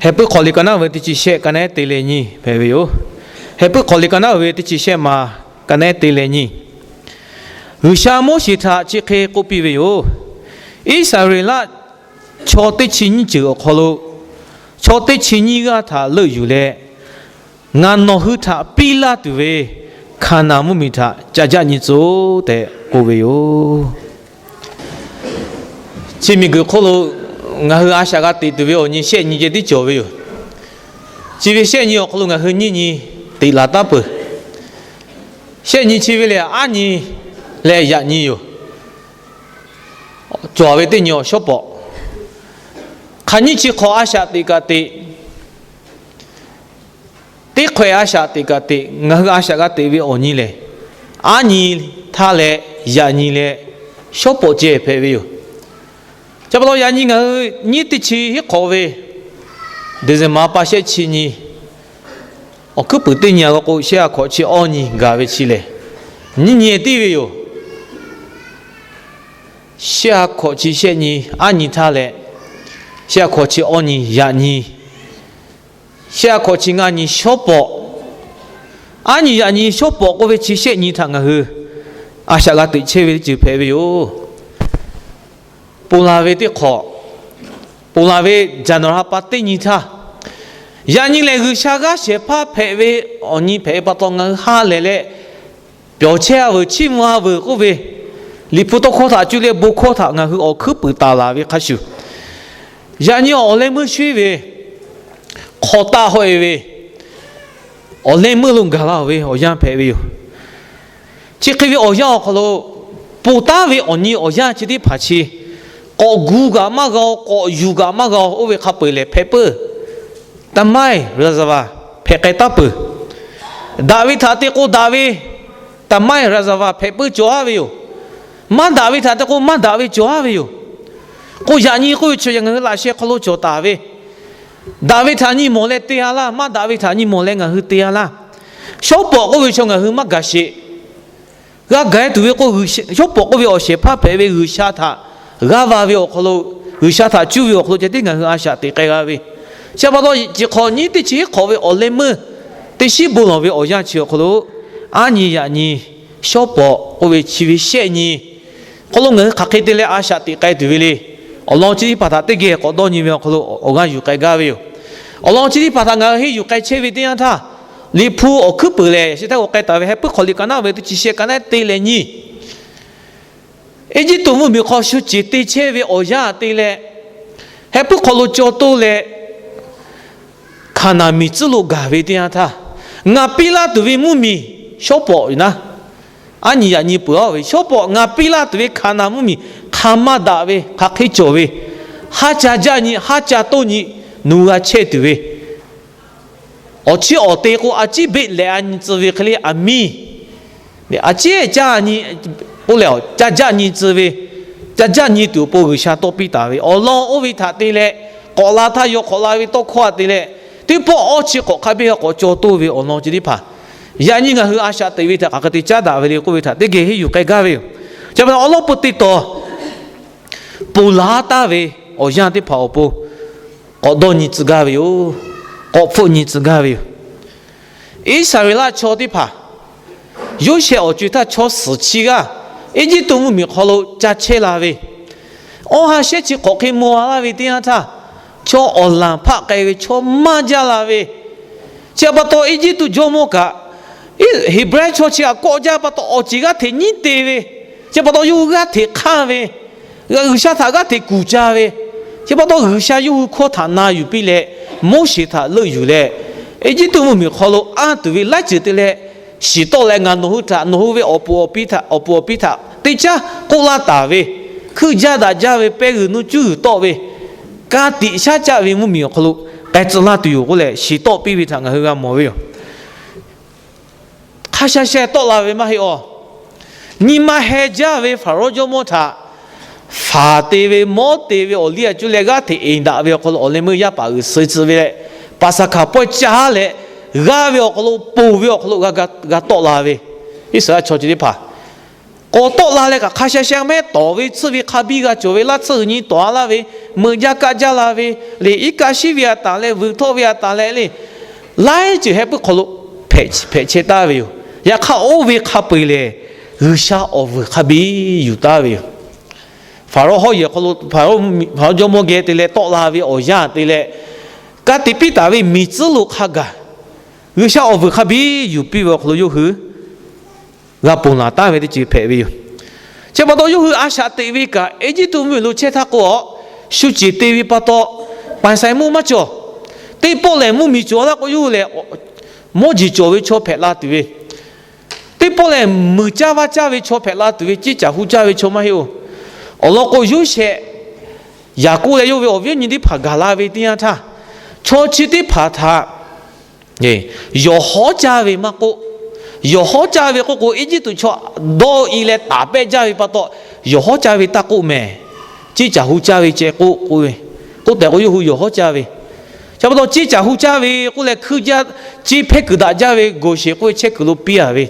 Heh puiˉ hk'awꞈ liꞈ ka naˉ ve teˇ chi shehˆ ka naˉ te leh nyi hpehꞈ ve yoˬ. Heh puiˉ hk'awꞈ liꞈ ka naˉ ve teˇ chi shehˆ ma ka naˉ te leh nyi, G'uiˬsha Moˉseˍ htaꞈ chi hk'e k'oˆ piˇ ve yoˬ. Iˉsaˍreˍlaˆ chaw teˇ chi nyiˇ ceuˬ awˬ hk'aw lo chaw teˇ chi nyiˇ g'aˇ htaꞈ leuˆ yuˬ leh, ngaˬ nawˬ hui htaꞈ piˇ laˇ tuˬ ve Hkaˍnanˍ mvuhˇmiˬ htaꞈ ca jaˆ nyi tcuh-oˆ tehꞈ k'oˆ ve yoˬ. Chi miˬguiˬ hk'oˆ lo ngaˬ hui a shaꞈ g'a teꞈ tuˬ ve awˬ nyi shehˆ nyi ceh tiˉ cawˬ ve yoˬ. Chi ve shehˆ nyi awˬ hk'aw lo ngaˬ hui nyiˇ nyi teꞈ laˬ taˉ peuˬ. Shehˆ nyi chi ve lehˬ, aˉ nyi leh yaꞈ nyi yoˬ. Cawˬ ve teˇ nyi awˬ shawˉ pawˍ, hk'aˬ nyiˇ chi hk'awꞈ a shaꞈ teꞈ kaꞈ teꞈ, teˇ hk'awehꞈ a shaꞈ teꞈ kaꞈ teꞈ, ngaˬ hui a shaꞈ g'a teꞈ ve awˬ nyi lehˬ, aˉ nyi htaˇ leh yaꞈ nyi leh shawˉ pawˍ ceh hpehꞈ ve yoˬ. Chi pa taw yaꞈ nyi ngaˬ hui nyiˇ teˇ chi hiˉ hk'awꞈ ve December pa shehˆ chi nyi, awˬ hkuiˉ puiˍ teˇ nyi a g'a k'o, shehˆ ha hkawꞈ chi awˇ nyi gaˬ ve chi lehˬ, nyiˇ nyi tiˉ ve yoˬ. Shehˆ ha hkawꞈ chi shehˆ nyi aˉ nyi htaˇ leh, shehˆ ha hkawꞈ chi awˇ nyi yaꞈ nyi, shehˆ ha hkawꞈ chi ngaˇ nyi shawˉ pawˍ, aˉ nyi yaꞈ nyi shawˉ pawˍ k'oˆ ve chi shehˆ nyi htaꞈ ngaˬ hui a shaꞈ g'a teꞈ chehˇ ve teˇ ceuˬ hpehꞈ ve yoˬ. Ponˬ laˬ ve teˇ hk'awꞈ, ponˬ laˬ ve January ha pa teˇ nyi htaˇ, yaꞈ nyi lehˬ G'uiˬsha g'aˇ shehˍ hpaˇ hpehꞈ ve awˬ nyi hpehꞈ ve pa taw ngaˬ hui ha lehˬ leh, pyawˬ chehˇ a veuˬ, chiˇ mvuh a veuˬ k'oˆ ve, Liꞈ hpu tawˇ hkawˇ htaꞈ cuˇ leh bon hkawˇ htaꞈ ngaˬ hui awˬ hkuiˉ puiˍ taˍ laˬ ve hk'a shuˍ, yaꞈ nyi awˬ leh meuˇ shuiˉ ve, hk'aw taˆ hawˆ e ve, awˬ leh meuˇ lo gaˬ la ve awˬ yanˇ hpehꞈ ve yoˬ. Chi hk'e ve awˬ yanˇ awˬ hk'aw lo, ponˬ taˉ ve awˬ nyi awˬ yanˇ chi teˇ hpaˍ chi, k'awꞈ gu kaꞈ maˇ g'a-o, k'awꞈ yuˬ kaꞈ maˇ g'a-o, oˇ ve hk'a peu-eˬ lehˬ hpehꞈ peuˬ. Tamaiˇ reservoir hpehꞈ k'ai taˉ peuˬ. Daꞈ ve htaꞈ te k'o daꞈ ve tamaiˇ reservoir hpehꞈ peuˬ cawˬ a ve yoˬ. Maˇ daꞈ ve htaꞈ te k'o maˇ daꞈ ve cawˬ a ve yoˬ. K'o yaꞈ nyi k'oˆ ve chi ngaˬ hui laꞈ sheh hk'aw lo cawˬ taˍ ve, daꞈ ve htaꞈ nyi mawˬ leh te a laˇ, maˇ daꞈ ve htaꞈ nyi mawˬ leh ngaˬ hui te a laˇ. Shawˉ pawˍ k'oˆ ve chaw ngaˬ hui maˇ gaˬ sheˍ. G'a gaˬ e tuˬ ve k'o, shawˉ pawˍ k'oˆ ve awˬ shehˍ hpaˇ hpehꞈ ve G'uiˬsha htaꞈ g'aˇ va ve awˬ hk'aw lo, G'uiˬsha htaꞈ cuˇ ve awˬ hk'aw lo ceh tiˉ ngaˬ hui a shaꞈ teꞈ k'ai g'a ve. Chi pa taw chi hk'awꞈ nyiˇ teˇ chi hiˉ hk'awꞈ ve awˬ leh meuˇ teˇ shiˉ bon lawˬ ve awˬ yanˇ chi awˬ hk'aw lo, aˉ nyi yaꞈ nyi shawˉ pawˍ k'oˆ ve chi ve shehˆ nyi hk'aw lo ngaˬ hui hk'aˬ hk'e te leh a shaꞈ teꞈ k'ai tuˬ ve le. Awˬ lawn chi teˇ hpaˍ htaꞈ teˇ geh k'awꞈ dawˇ nyi ve awˬ hk'aw lo awˬ g'aˇ yuˬ k'ai gaˇ ve yoˬ. Awˬ lawn chi teˇ hpaˍ htaꞈ ngaˬ hui henˇ yuˬ k'ai chehˇ ve teˇ yanˇ htaˇ, Liꞈ hpu awˬ hkuiˉ puiˍ lehˬ, yaꞈ shi htaˇ k'awꞈ k'ai taˍ ve Heh puiˉ hk'awꞈ liꞈ ka naˉ ve teˇ chi shehˆ ka naˉ te leh nyi, Eˇjiˇtuꞈ mvuhˇmiˬ hk'aw shu ceˬ te chehˇ ve awˬ yanˇ te leh, heh puiˉ hk'aw lo caw toˇ leh, Hkaˍnanˍ miˬ tcuhˉ lo gaˬ ve teˇ yanˇ htaˇ, ngaˬ piˇ laˇ tuˬ ve mvuhˇmiˬ shawˉ pawˍ yoˬ naˉ, aˉ nyi yaꞈ nyi peuˬ a ve shawˉ pawˍ ngaˬ piˇ laˇ tuˬ ve Hkaˍnanˍ mvuhˇmiˬ hk'aˬ ma daꞈ ve, hk'aˬ hk'e cawˬ ve, haˉ ca jaˇ nyi, haˉ ca toˇ nyi, nawˬ hui g'a chehˇ tuˬ ve awˬ chiˇ awˬ te k'o, a ciˉ beˆ lehꞈ a nyi tcuh ve hk'e le, aˬ miˇ a ciˉ caˇ nyi k'oˆ leh, ca jaˆ nyi tcuh ve, ca jaˆ nyi tuˬ awˬ pon G'uiˬsha tawˇ piˇ taˍ ve awˬ lawn oˇ ve htaꞈ te leh, k'awꞈ la htaˇ yaw k'awꞈ la ve tawˇ hkawˇ a te leh, teˇ pawˆ awˇ chi k'awꞈ hk'a biˇ g'a k'awꞈ caw toˇ ve awˬ lawn chi teˇ hpaˍ, yaꞈ nyi ngaˬ hui a shaꞈ teꞈ ve htaꞈ hk'aˬ hk'e te caˉ daꞈ ve le k'oˆ ve htaꞈ teˇ geh henˇ yuˬ k'ai gaˇ ve yoˬ. Chi pa taw awˬ lawn peu te tawˬ ponˬ laˬ taˉ ve awˬ yanˇ teˇ hpaˍ awˬ pon k'awꞈ dawˇ nyi tcuh gaˇ ve yoˬ. K'awꞈ hpfuhˆ nyi tcuh gaˇ ve yoˬ. Iˉsaˍreˍlaˆ chaw teˇ hpaˍ Yoˇsehꞈ awˬ co-e htaˇ chaw suhˍ chi g'aˇ Eˇjiˇtuꞈ mvuhˇmiˬ hk'aw lo ca chehˇ la ve, awˇ ha shehˉ chi hk'awꞈ hk'e maw a laˇ ve teˇ yanˇ htaˇ, chaw awˬ lanˬ hpaˆ k'ai ve, chaw maˇ jaˇ la ve, chi pa taw Eˇjiˇtuꞈ jawˇmawˇ kaꞈ, Heˍbrehˇ chaw chi htaꞈ kawˆ jaˇ pa taw awˬ ceˬ g'aˇ hteꞈ nyiˉ te ve, chi pa taw yawˇ hui g'aˇ hteꞈ hk'anˇ ve, G'uiˬsha htaꞈ g'aˇ hteꞈ kuˬ ca ve, chi pa taw G'uiˬsha yawˇ hui hkawˇ htaꞈ na yuˬ piˇ leh, Moˉseˍ htaꞈ leuˆ yuˬ leh, Eˇjiˇtuꞈ mvuhˇmiˬ hk'aw lo anˇ tuˬ ve laiˉ ceuˬ te leh shiˍ tawˆ leh, ngaˬ nawˬ hui htaꞈ nawˬ hui ve awˬ puˍ awˬ pi htaꞈ, awˬ puˍ awˬ pi htaꞈ teˇ caˉ k'oˆ laˇ taˍ ve, hkui jaˇ daꞈ jaˇ ve pehˇ g'uiˬ nuˇ cuˉ g'uiˬ tawˆ ve, ka tiꞈ shaˉ caˆ ve mvuhˇmiˬ awˬ hk'aw lo k'ai tcuh laˇ tuˬ yoˬ k'oˆ leh shiˍ tawˆ piˇ ve htaꞈ ngaˬ hui g'a mawˬ ve yoˬ. Hk'a sha sha tawˆ la ve maˇ heˆ awˬ. Nyi ma heh jaˇ ve Hpaˍrawˇ jawˇmawˇ htaꞈ faˍ te ve, mawˉ te ve awˬ liˇ a cuˇ leh g'aˇ hteꞈ eˍ daꞈ ve awˬ hk'aw lo awˬ leh meuˇ yaˇ paˍ g'uiˬ suh tcuh ve leh, Paˍsaˍhkaˍ pawehˇ caˇ leh g'aˇ ve awˬ hk'aw lo, ponˬ ve awˬ hk'aw lo g'a tawˆ la ve Iˉsaˍreˍlaˆ chaw chi teˇ hpaˍ k'awꞈ tawˆ la leh kaꞈ, hk'a sha sha mehˉ tawˍ ve tsuhˇ ve hk'a biˇ g'a cawˬ ve laˇ tsuhˇ hui nyi tawˍ a laˇ ve, meuꞈ jaˇ kaˆ jaˇ la ve le, iˉ kaˆ shiˉ ve a taˍ leh, vuiˬ htawˆ ve a taˍ leh le, laiˉ ceuˬ heh puiˉ hk'aw lo hpehꞈ chehˇ taˍ ve yoˬ. Yaꞈ hk'aˇ, oˇ ve hk'a peu-eˬ lehˬ, G'uiˬsha awˬ vuiˬ hk'a biˇ yuˬ taˍ ve yoˬ. Hpaˍrawˇ hawˉ yehˬ hk'aw lo, Hpaˍrawˇ jawˇmawˇ geh te leh tawˆ la ve awˬ yanˇ te leh, ka tiꞈ piˇ taˍ ve miˬ tcuhˉ lo hk'a gaˬ, G'uiˬsha awˬ vuiˬ hk'a biˇ yuˬ piˇ ve awˬ hk'aw lo yawˇ hui g'a ponˬ laˬ taˍ ve teˇ ceuˬ hpehꞈ ve yoˬ. Chi pa taw, yawˇ hui a shaꞈ teꞈ ve kaꞈ, Eˇjiˇtuꞈ mvuhˇmiˬ lo chehˇ htaˇ k'o, shu ceˬ te ve pa taw, ပိုင်ဆိုင်မှု maˇ cawˬ. Teˇ pawˆ lehˬ, mvuhˇmiˬ cawˬ laˇ k'o, yawˇ hui lehˬ mawˇ jeˬ cawˬ ve chaw hpehꞈ la tuˬ ve, teˇ pawˆ lehˬ, muiˬ caˇ vaˇ caˇ ve chaw hpehꞈ la tuˬ ve, ceˇ caˬ hu caˇ ve chaw maˇ heˆ-oˬ. Awˬ lawn k'o, Yoˇsehꞈ, Yaˍkoˆ leh yawˇ ve awˬ viˉ awˬ nyi teˇ hpaˍ gaˬ la ve teˇ yanˇ htaˇ, chaw chi teˇ hpaˍ htaꞈ yawˬ hawˉ caˇ ve maˇ k'oˆ, yawˬ hawˉ caˇ ve k'oˆ k'o, Eˇjiˇtuꞈ chaw dawˇ-i leh taˍ pehˆ jaˇ ve pa taw, yawˬ hawˉ caˇ ve taˇ k'oˆ mehˍ. Ceˇ caˬ hu caˇ ve ceh k'oˆ k'oˆ ve, k'oˆ tehꞈ k'o, yawˇ hui yawˬ hawˉ caˇ ve. Chi pa taw, ceˇ caˬ hu caˇ ve k'oˆ leh, hkuiˇ jaˇ ceˇ hpehˇ kuiˬ daꞈ jaˇ ve Goˍsheˍ k'oˆ ve chehˇ kuiˬ lo piˇ-a ve.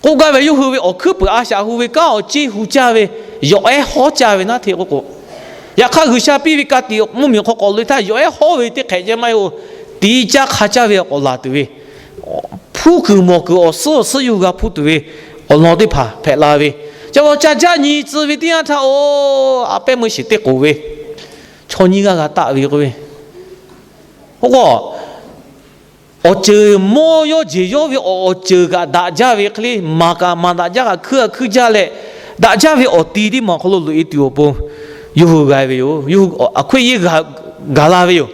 K'oˆ gaˇ ve, yawˇ hui ve awˬ hkuiˉ puiˍ a shaꞈ hu ve kanˉ awˬ ceˇ hu caˇ ve, yawˬ ehˉ hawˉ caˇ ve naˉ hteˇ k'oˆ k'o, yaꞈ hk'aˇ, G'uiˬsha piˇ ve ka tiꞈ mvuhˇmiˬ hk'aw k'awꞈ loꞈ-e htaˇ, yawˬ ehˉ hawˉ ve teˇ hk'ehꞈ ceh maˇ heˆ-oˬ. Tiꞈ caˇ hk'a caˇ ve awˬ k'awꞈ laˬ tuˬ ve, hpuˇ kuiˬ mawˬ kuiˬ awˬ suhˉ awˬ suhˉ yawˇ hui g'a hpuˇ tuˬ ve awˬ lawn teˇ hpaˍ hpehꞈ la ve. Chi pa taw, ca jaˇ nyi tcuh ve teˇ yanˇ htaˇ, oˬ, a pehˉ meuˇ shiˍ teˇ k'oˍ ve, chaw nyiˇ g'aˇ g'a taˆ ve k'oˆ ve, oˇ k'o, awˬ ceuˬ mawˇ yawˇ jeˬ yawˇ ve awˬ ceuˬ kaꞈ daꞈ jaˇ ve hk'e le, maˍ kaꞈ maˍ daꞈ jaˇ kaꞈ hkuiˇ a hkuiˇ jaˇ leh, daꞈ jaˇ ve awˬ ti teˇ maˬ awˬ hk'aw lo loꞈ-e tuˬ awˬ pon, yawˇ hui g'a ve yoˬ. Yawˇ hui a hkuiˇ yeˇ gaˬ la ve yoˬ.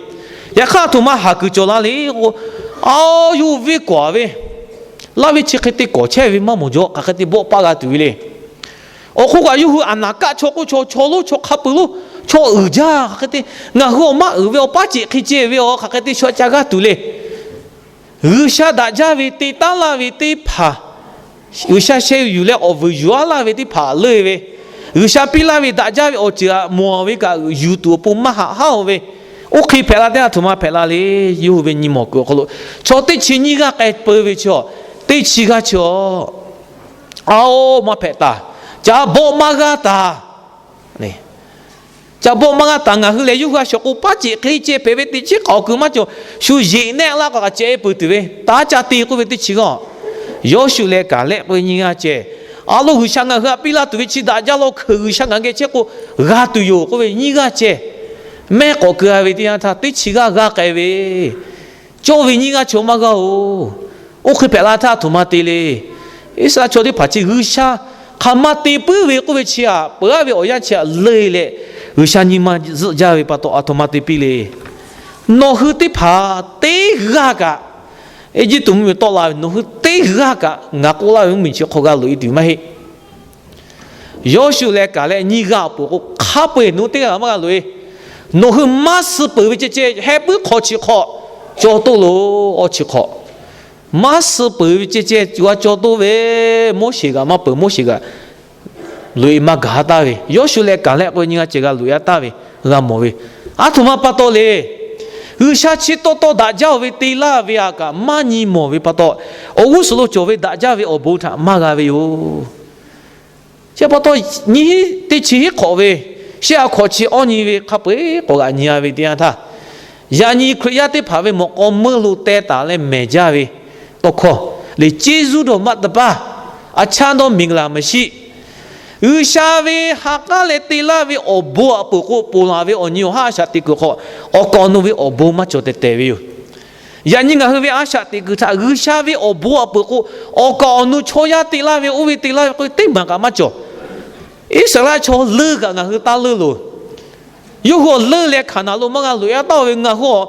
Yaꞈ hk'aˇ, a htoꞈ ma haˍ kuiˬ cawˬ la le k'o, a, yawˇ hui venˇ kawˍ ve, laˇ ve chi hk'e te kawˍ chehˇ ve maˇ mawˬ jaw, hk'aˬ hk'e te bawˆ paˇ g'a tuˬ ve le. Awˬ hk'oˆ kaꞈ, yawˇ hui aˬ naˍ kaˆ chaw k'oˆ chaw, chaw lonˉ chaw hk'a peuˬ lonˉ, chaw uiˍ jaˇ hk'aˬ hk'e te, ngaˬ hui awˬ maˇ uiˍ ve awˬ paˉ ceꞈ hk'e ceh ve awˬ hk'aˬ hk'e te shaw ca g'aˇ tuˬ le. G'uiˬsha daꞈ jaˇ ve te taˉ laˇ ve teˇ hpaˍ, G'uiˬsha sheh yuˬ leh awˬ vuiˬ yuˬ-a laˇ ve teˇ hpaˍ leuˆ-e ve, G'uiˬsha piˇ laˇ ve daꞈ jaˇ ve awˬ ceuˬ aꞈ mawˬ ve kaꞈ yuˬ tuˬ awˬ pon maˇ haꞈ haˉ-oˬ ve, oˇ hk'e hpehꞈ la teˇ yanˇ, a htoꞈ ma hpehꞈ la le. Yawˇ hui ve nyi mawˬ kuiˬ awˬ hk'aw lo, chaw teˇ chi nyiˇ g'aˇ k'ai peu ve chi, teˇ chi g'aˇ chi, a-oˬ, maˇ hpehꞈ taˍ. Ca bawˆ maˇ g'aˇ taˍ. Ca bawˆ maˇ g'aˇ taˍ. Ngaˬ hui lehˬ, yawˇ hui a shaꞈ k'o paˉ ceꞈ hk'e ceh hpehꞈ ve teꞈ chiˉ hk'awꞈ kuiˬ maˇ cawˬ. Shu yeꞈ nehˆ laˇ k'o kaꞈ ceh-e peuˬ tuˬ ve, taˇ ca te k'oˆ ve teˇ chi g'aˇ, Yawˇshuꞈ leh Kaˍlehˆ k'oˆ ve nyiˇ g'aˇ ceh, a lo, G'uiˬsha ngaˬ hui htaꞈ piˇ laˇ tuˬ ve chi daꞈ jaˇ law hkeuꞈ, G'uiˬsha ngaˬ geh chehˇ k'o g'a tuˬ yoˬ k'oˆ ve nyiˇ g'aˇ ceh, mehˆ k'awꞈ keu-a ve teˇ yanˇ htaˇ, teˇ chi g'aˇ g'aˇ k'ai ve, cawˇ ve nyiˇ g'aˇ chaw maˇ g'aˇ-oˬ. Oˇ hk'e hpehꞈ la htaˇ, a htoꞈ ma te le. Iˉsaˍreˍlaˆ chaw teˇ hpaˍ chi G'uiˬsha hk'aˬ ma te puiˉ ve k'oˆ ve chi htaꞈ peuˬ-a ve awˬ yanˇ chi htaꞈ leuˆ leh, G'uiˬsha nyi ma zuhˆ jaˇ ve pa taw, a htoꞈ ma te piˇ le. Nawˬ hui teˇ hpaˍ teˇ g'aˇ kaꞈ, Eˇjiˇtuꞈ mvuhˇmiˬ tawˆ la ve nawˬ hui teˇ g'aˇ kaꞈ, ngaˬ k'oˆ laˇ ve mvuhˇmiˬ chi hk'aw g'a loꞈ-e tuˬ maˇ heˆ. Yawˇshuꞈ leh Kaˍlehˆ nyiˇ g'aˇ awˬ pon k'o, hk'a peu-eˬ nawˬ hui teˇ g'aˇ maˇ g'a loꞈ-e. Nawˬ hui maˇ suh peuˬ ve ceh ceh, heh puiˉ hk'aw chi hk'aw caw toˆ loˬ. Awˬ chi hk'aw maˇ suh peuˬ ve ceh ceh, g'a caw toˆ ve, Moˉseˍ g'aꞈ maˇ peuˬ, Moˉseˍ g'aꞈ loꞈ-e maˇ gaˬ-a taˍ ve, Yawˇshuꞈ leh Kaˍlehˆ k'oˆ ve nyiˇ g'aˇ ceh g'a loꞈ-e-a taˍ ve, g'a mawˬ ve. A htoꞈ ma pa taw le. G'uiˬsha chi taw taw daꞈ jaˇ-oˬ ve te laˇ ve htaꞈ kaꞈ maˇ nyi mawˬ ve pa taw, awˬ g'uˇ suhˍ lo cawˬ ve daꞈ jaˇ ve awˬ bon htaꞈ maˇ g'a ve yoˬ. Chi pa taw, nyiˇ teˇ chi hiˉ hk'awꞈ ve, shehˆ a hk'awꞈ chi awˇ nyi ve hk'a peu-eˬ k'awꞈ g'aꞈ nyi-a ve teˇ yanˇ htaˇ, yaꞈ nyi Hkriꞈ yaˇ teˇ hpaˍ ve mawꞈ k'aw meuˇ lo teh taˍ leh mehˬ jaˇ ve tawˇ hkawˇ lehˬ, ceˇ zuˇ dawˬ maˆ teˇ paˇ, a chaˇ dawˇ miˬ g'aˬ laˬ maˍ shiˆ, G'uiˬsha ve ha k'aˉ leh te laˇ ve awˬ bon awˬ peuˬ k'o, ponˬ laˬ ve awˬ nyi awˬ haˉ a shaꞈ teꞈ kuiˬ hk'aw, awˬ kaˍ awˬ nu ve awˬ bon maˇ cawˬ tehˬ tehˬ ve yoˬ. Yaꞈ nyi ngaˬ hui ve a shaꞈ teꞈ kuiˬ htaꞈ G'uiˬsha ve awˬ bon awˬ peuˬ k'o, awˬ kaˍ awˬ nu chaw yaˇ te laˇ ve, oˇ ve te laˇ ve k'o, teˇ maˬ kaꞈ maˇ cawˬ. Iˉsaˍreˍlaˆ chaw leuˇ kaꞈ ngaˬ hui taˇ leuˇ loˬ. Yawˇ hui awˬ leuˇ leh Hkaˍnanˍ lo maˇ g'a loꞈ-e-a taˍ-oˬ ve, ngaˬ hui awˬ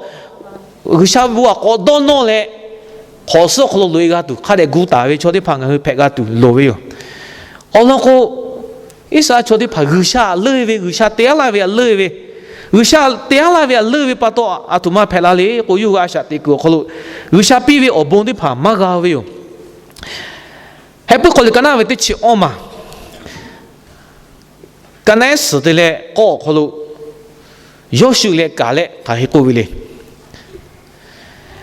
G'uiˬsha ve bon htaꞈ k'awꞈ dawˇ nawˇ leh, hk'awꞈ suhˉ awˬ hk'aw lo loꞈ-e g'a tuˬ, hk'a dehꞈ gu taˍ ve chaw teˇ hpaˍ ngaˬ hui hpehꞈ g'a tuˬ loˍ ve yoˬ. Awˬ lawn k'o, Iˉsaˍreˍlaˆ chaw teˇ hpaˍ G'uiˬsha leuˇ ve, G'uiˬsha te-a laˇ ve htaꞈ leuˇ ve, G'uiˬsha te-a laˇ ve htaꞈ leuˇ ve pa taw, a htoꞈ ma hpehꞈ la le k'o, yawˇ hui a shaꞈ teꞈ kuiˬ awˬ hk'aw lo G'uiˬsha piˇ ve awˬ bon teˇ hpaˍ maˇ g'a ve yoˬ. Heh puiˉ hk'aw liꞈ ka naˆ ve teˇ chi awˇ maˬ, ka naˆ suhˍ te leh k'awˇ awˬ hk'aw lo Yawˇshuˆ leh Kaˍlehˆ hk'aˬ hk'e k'oˆ ve le.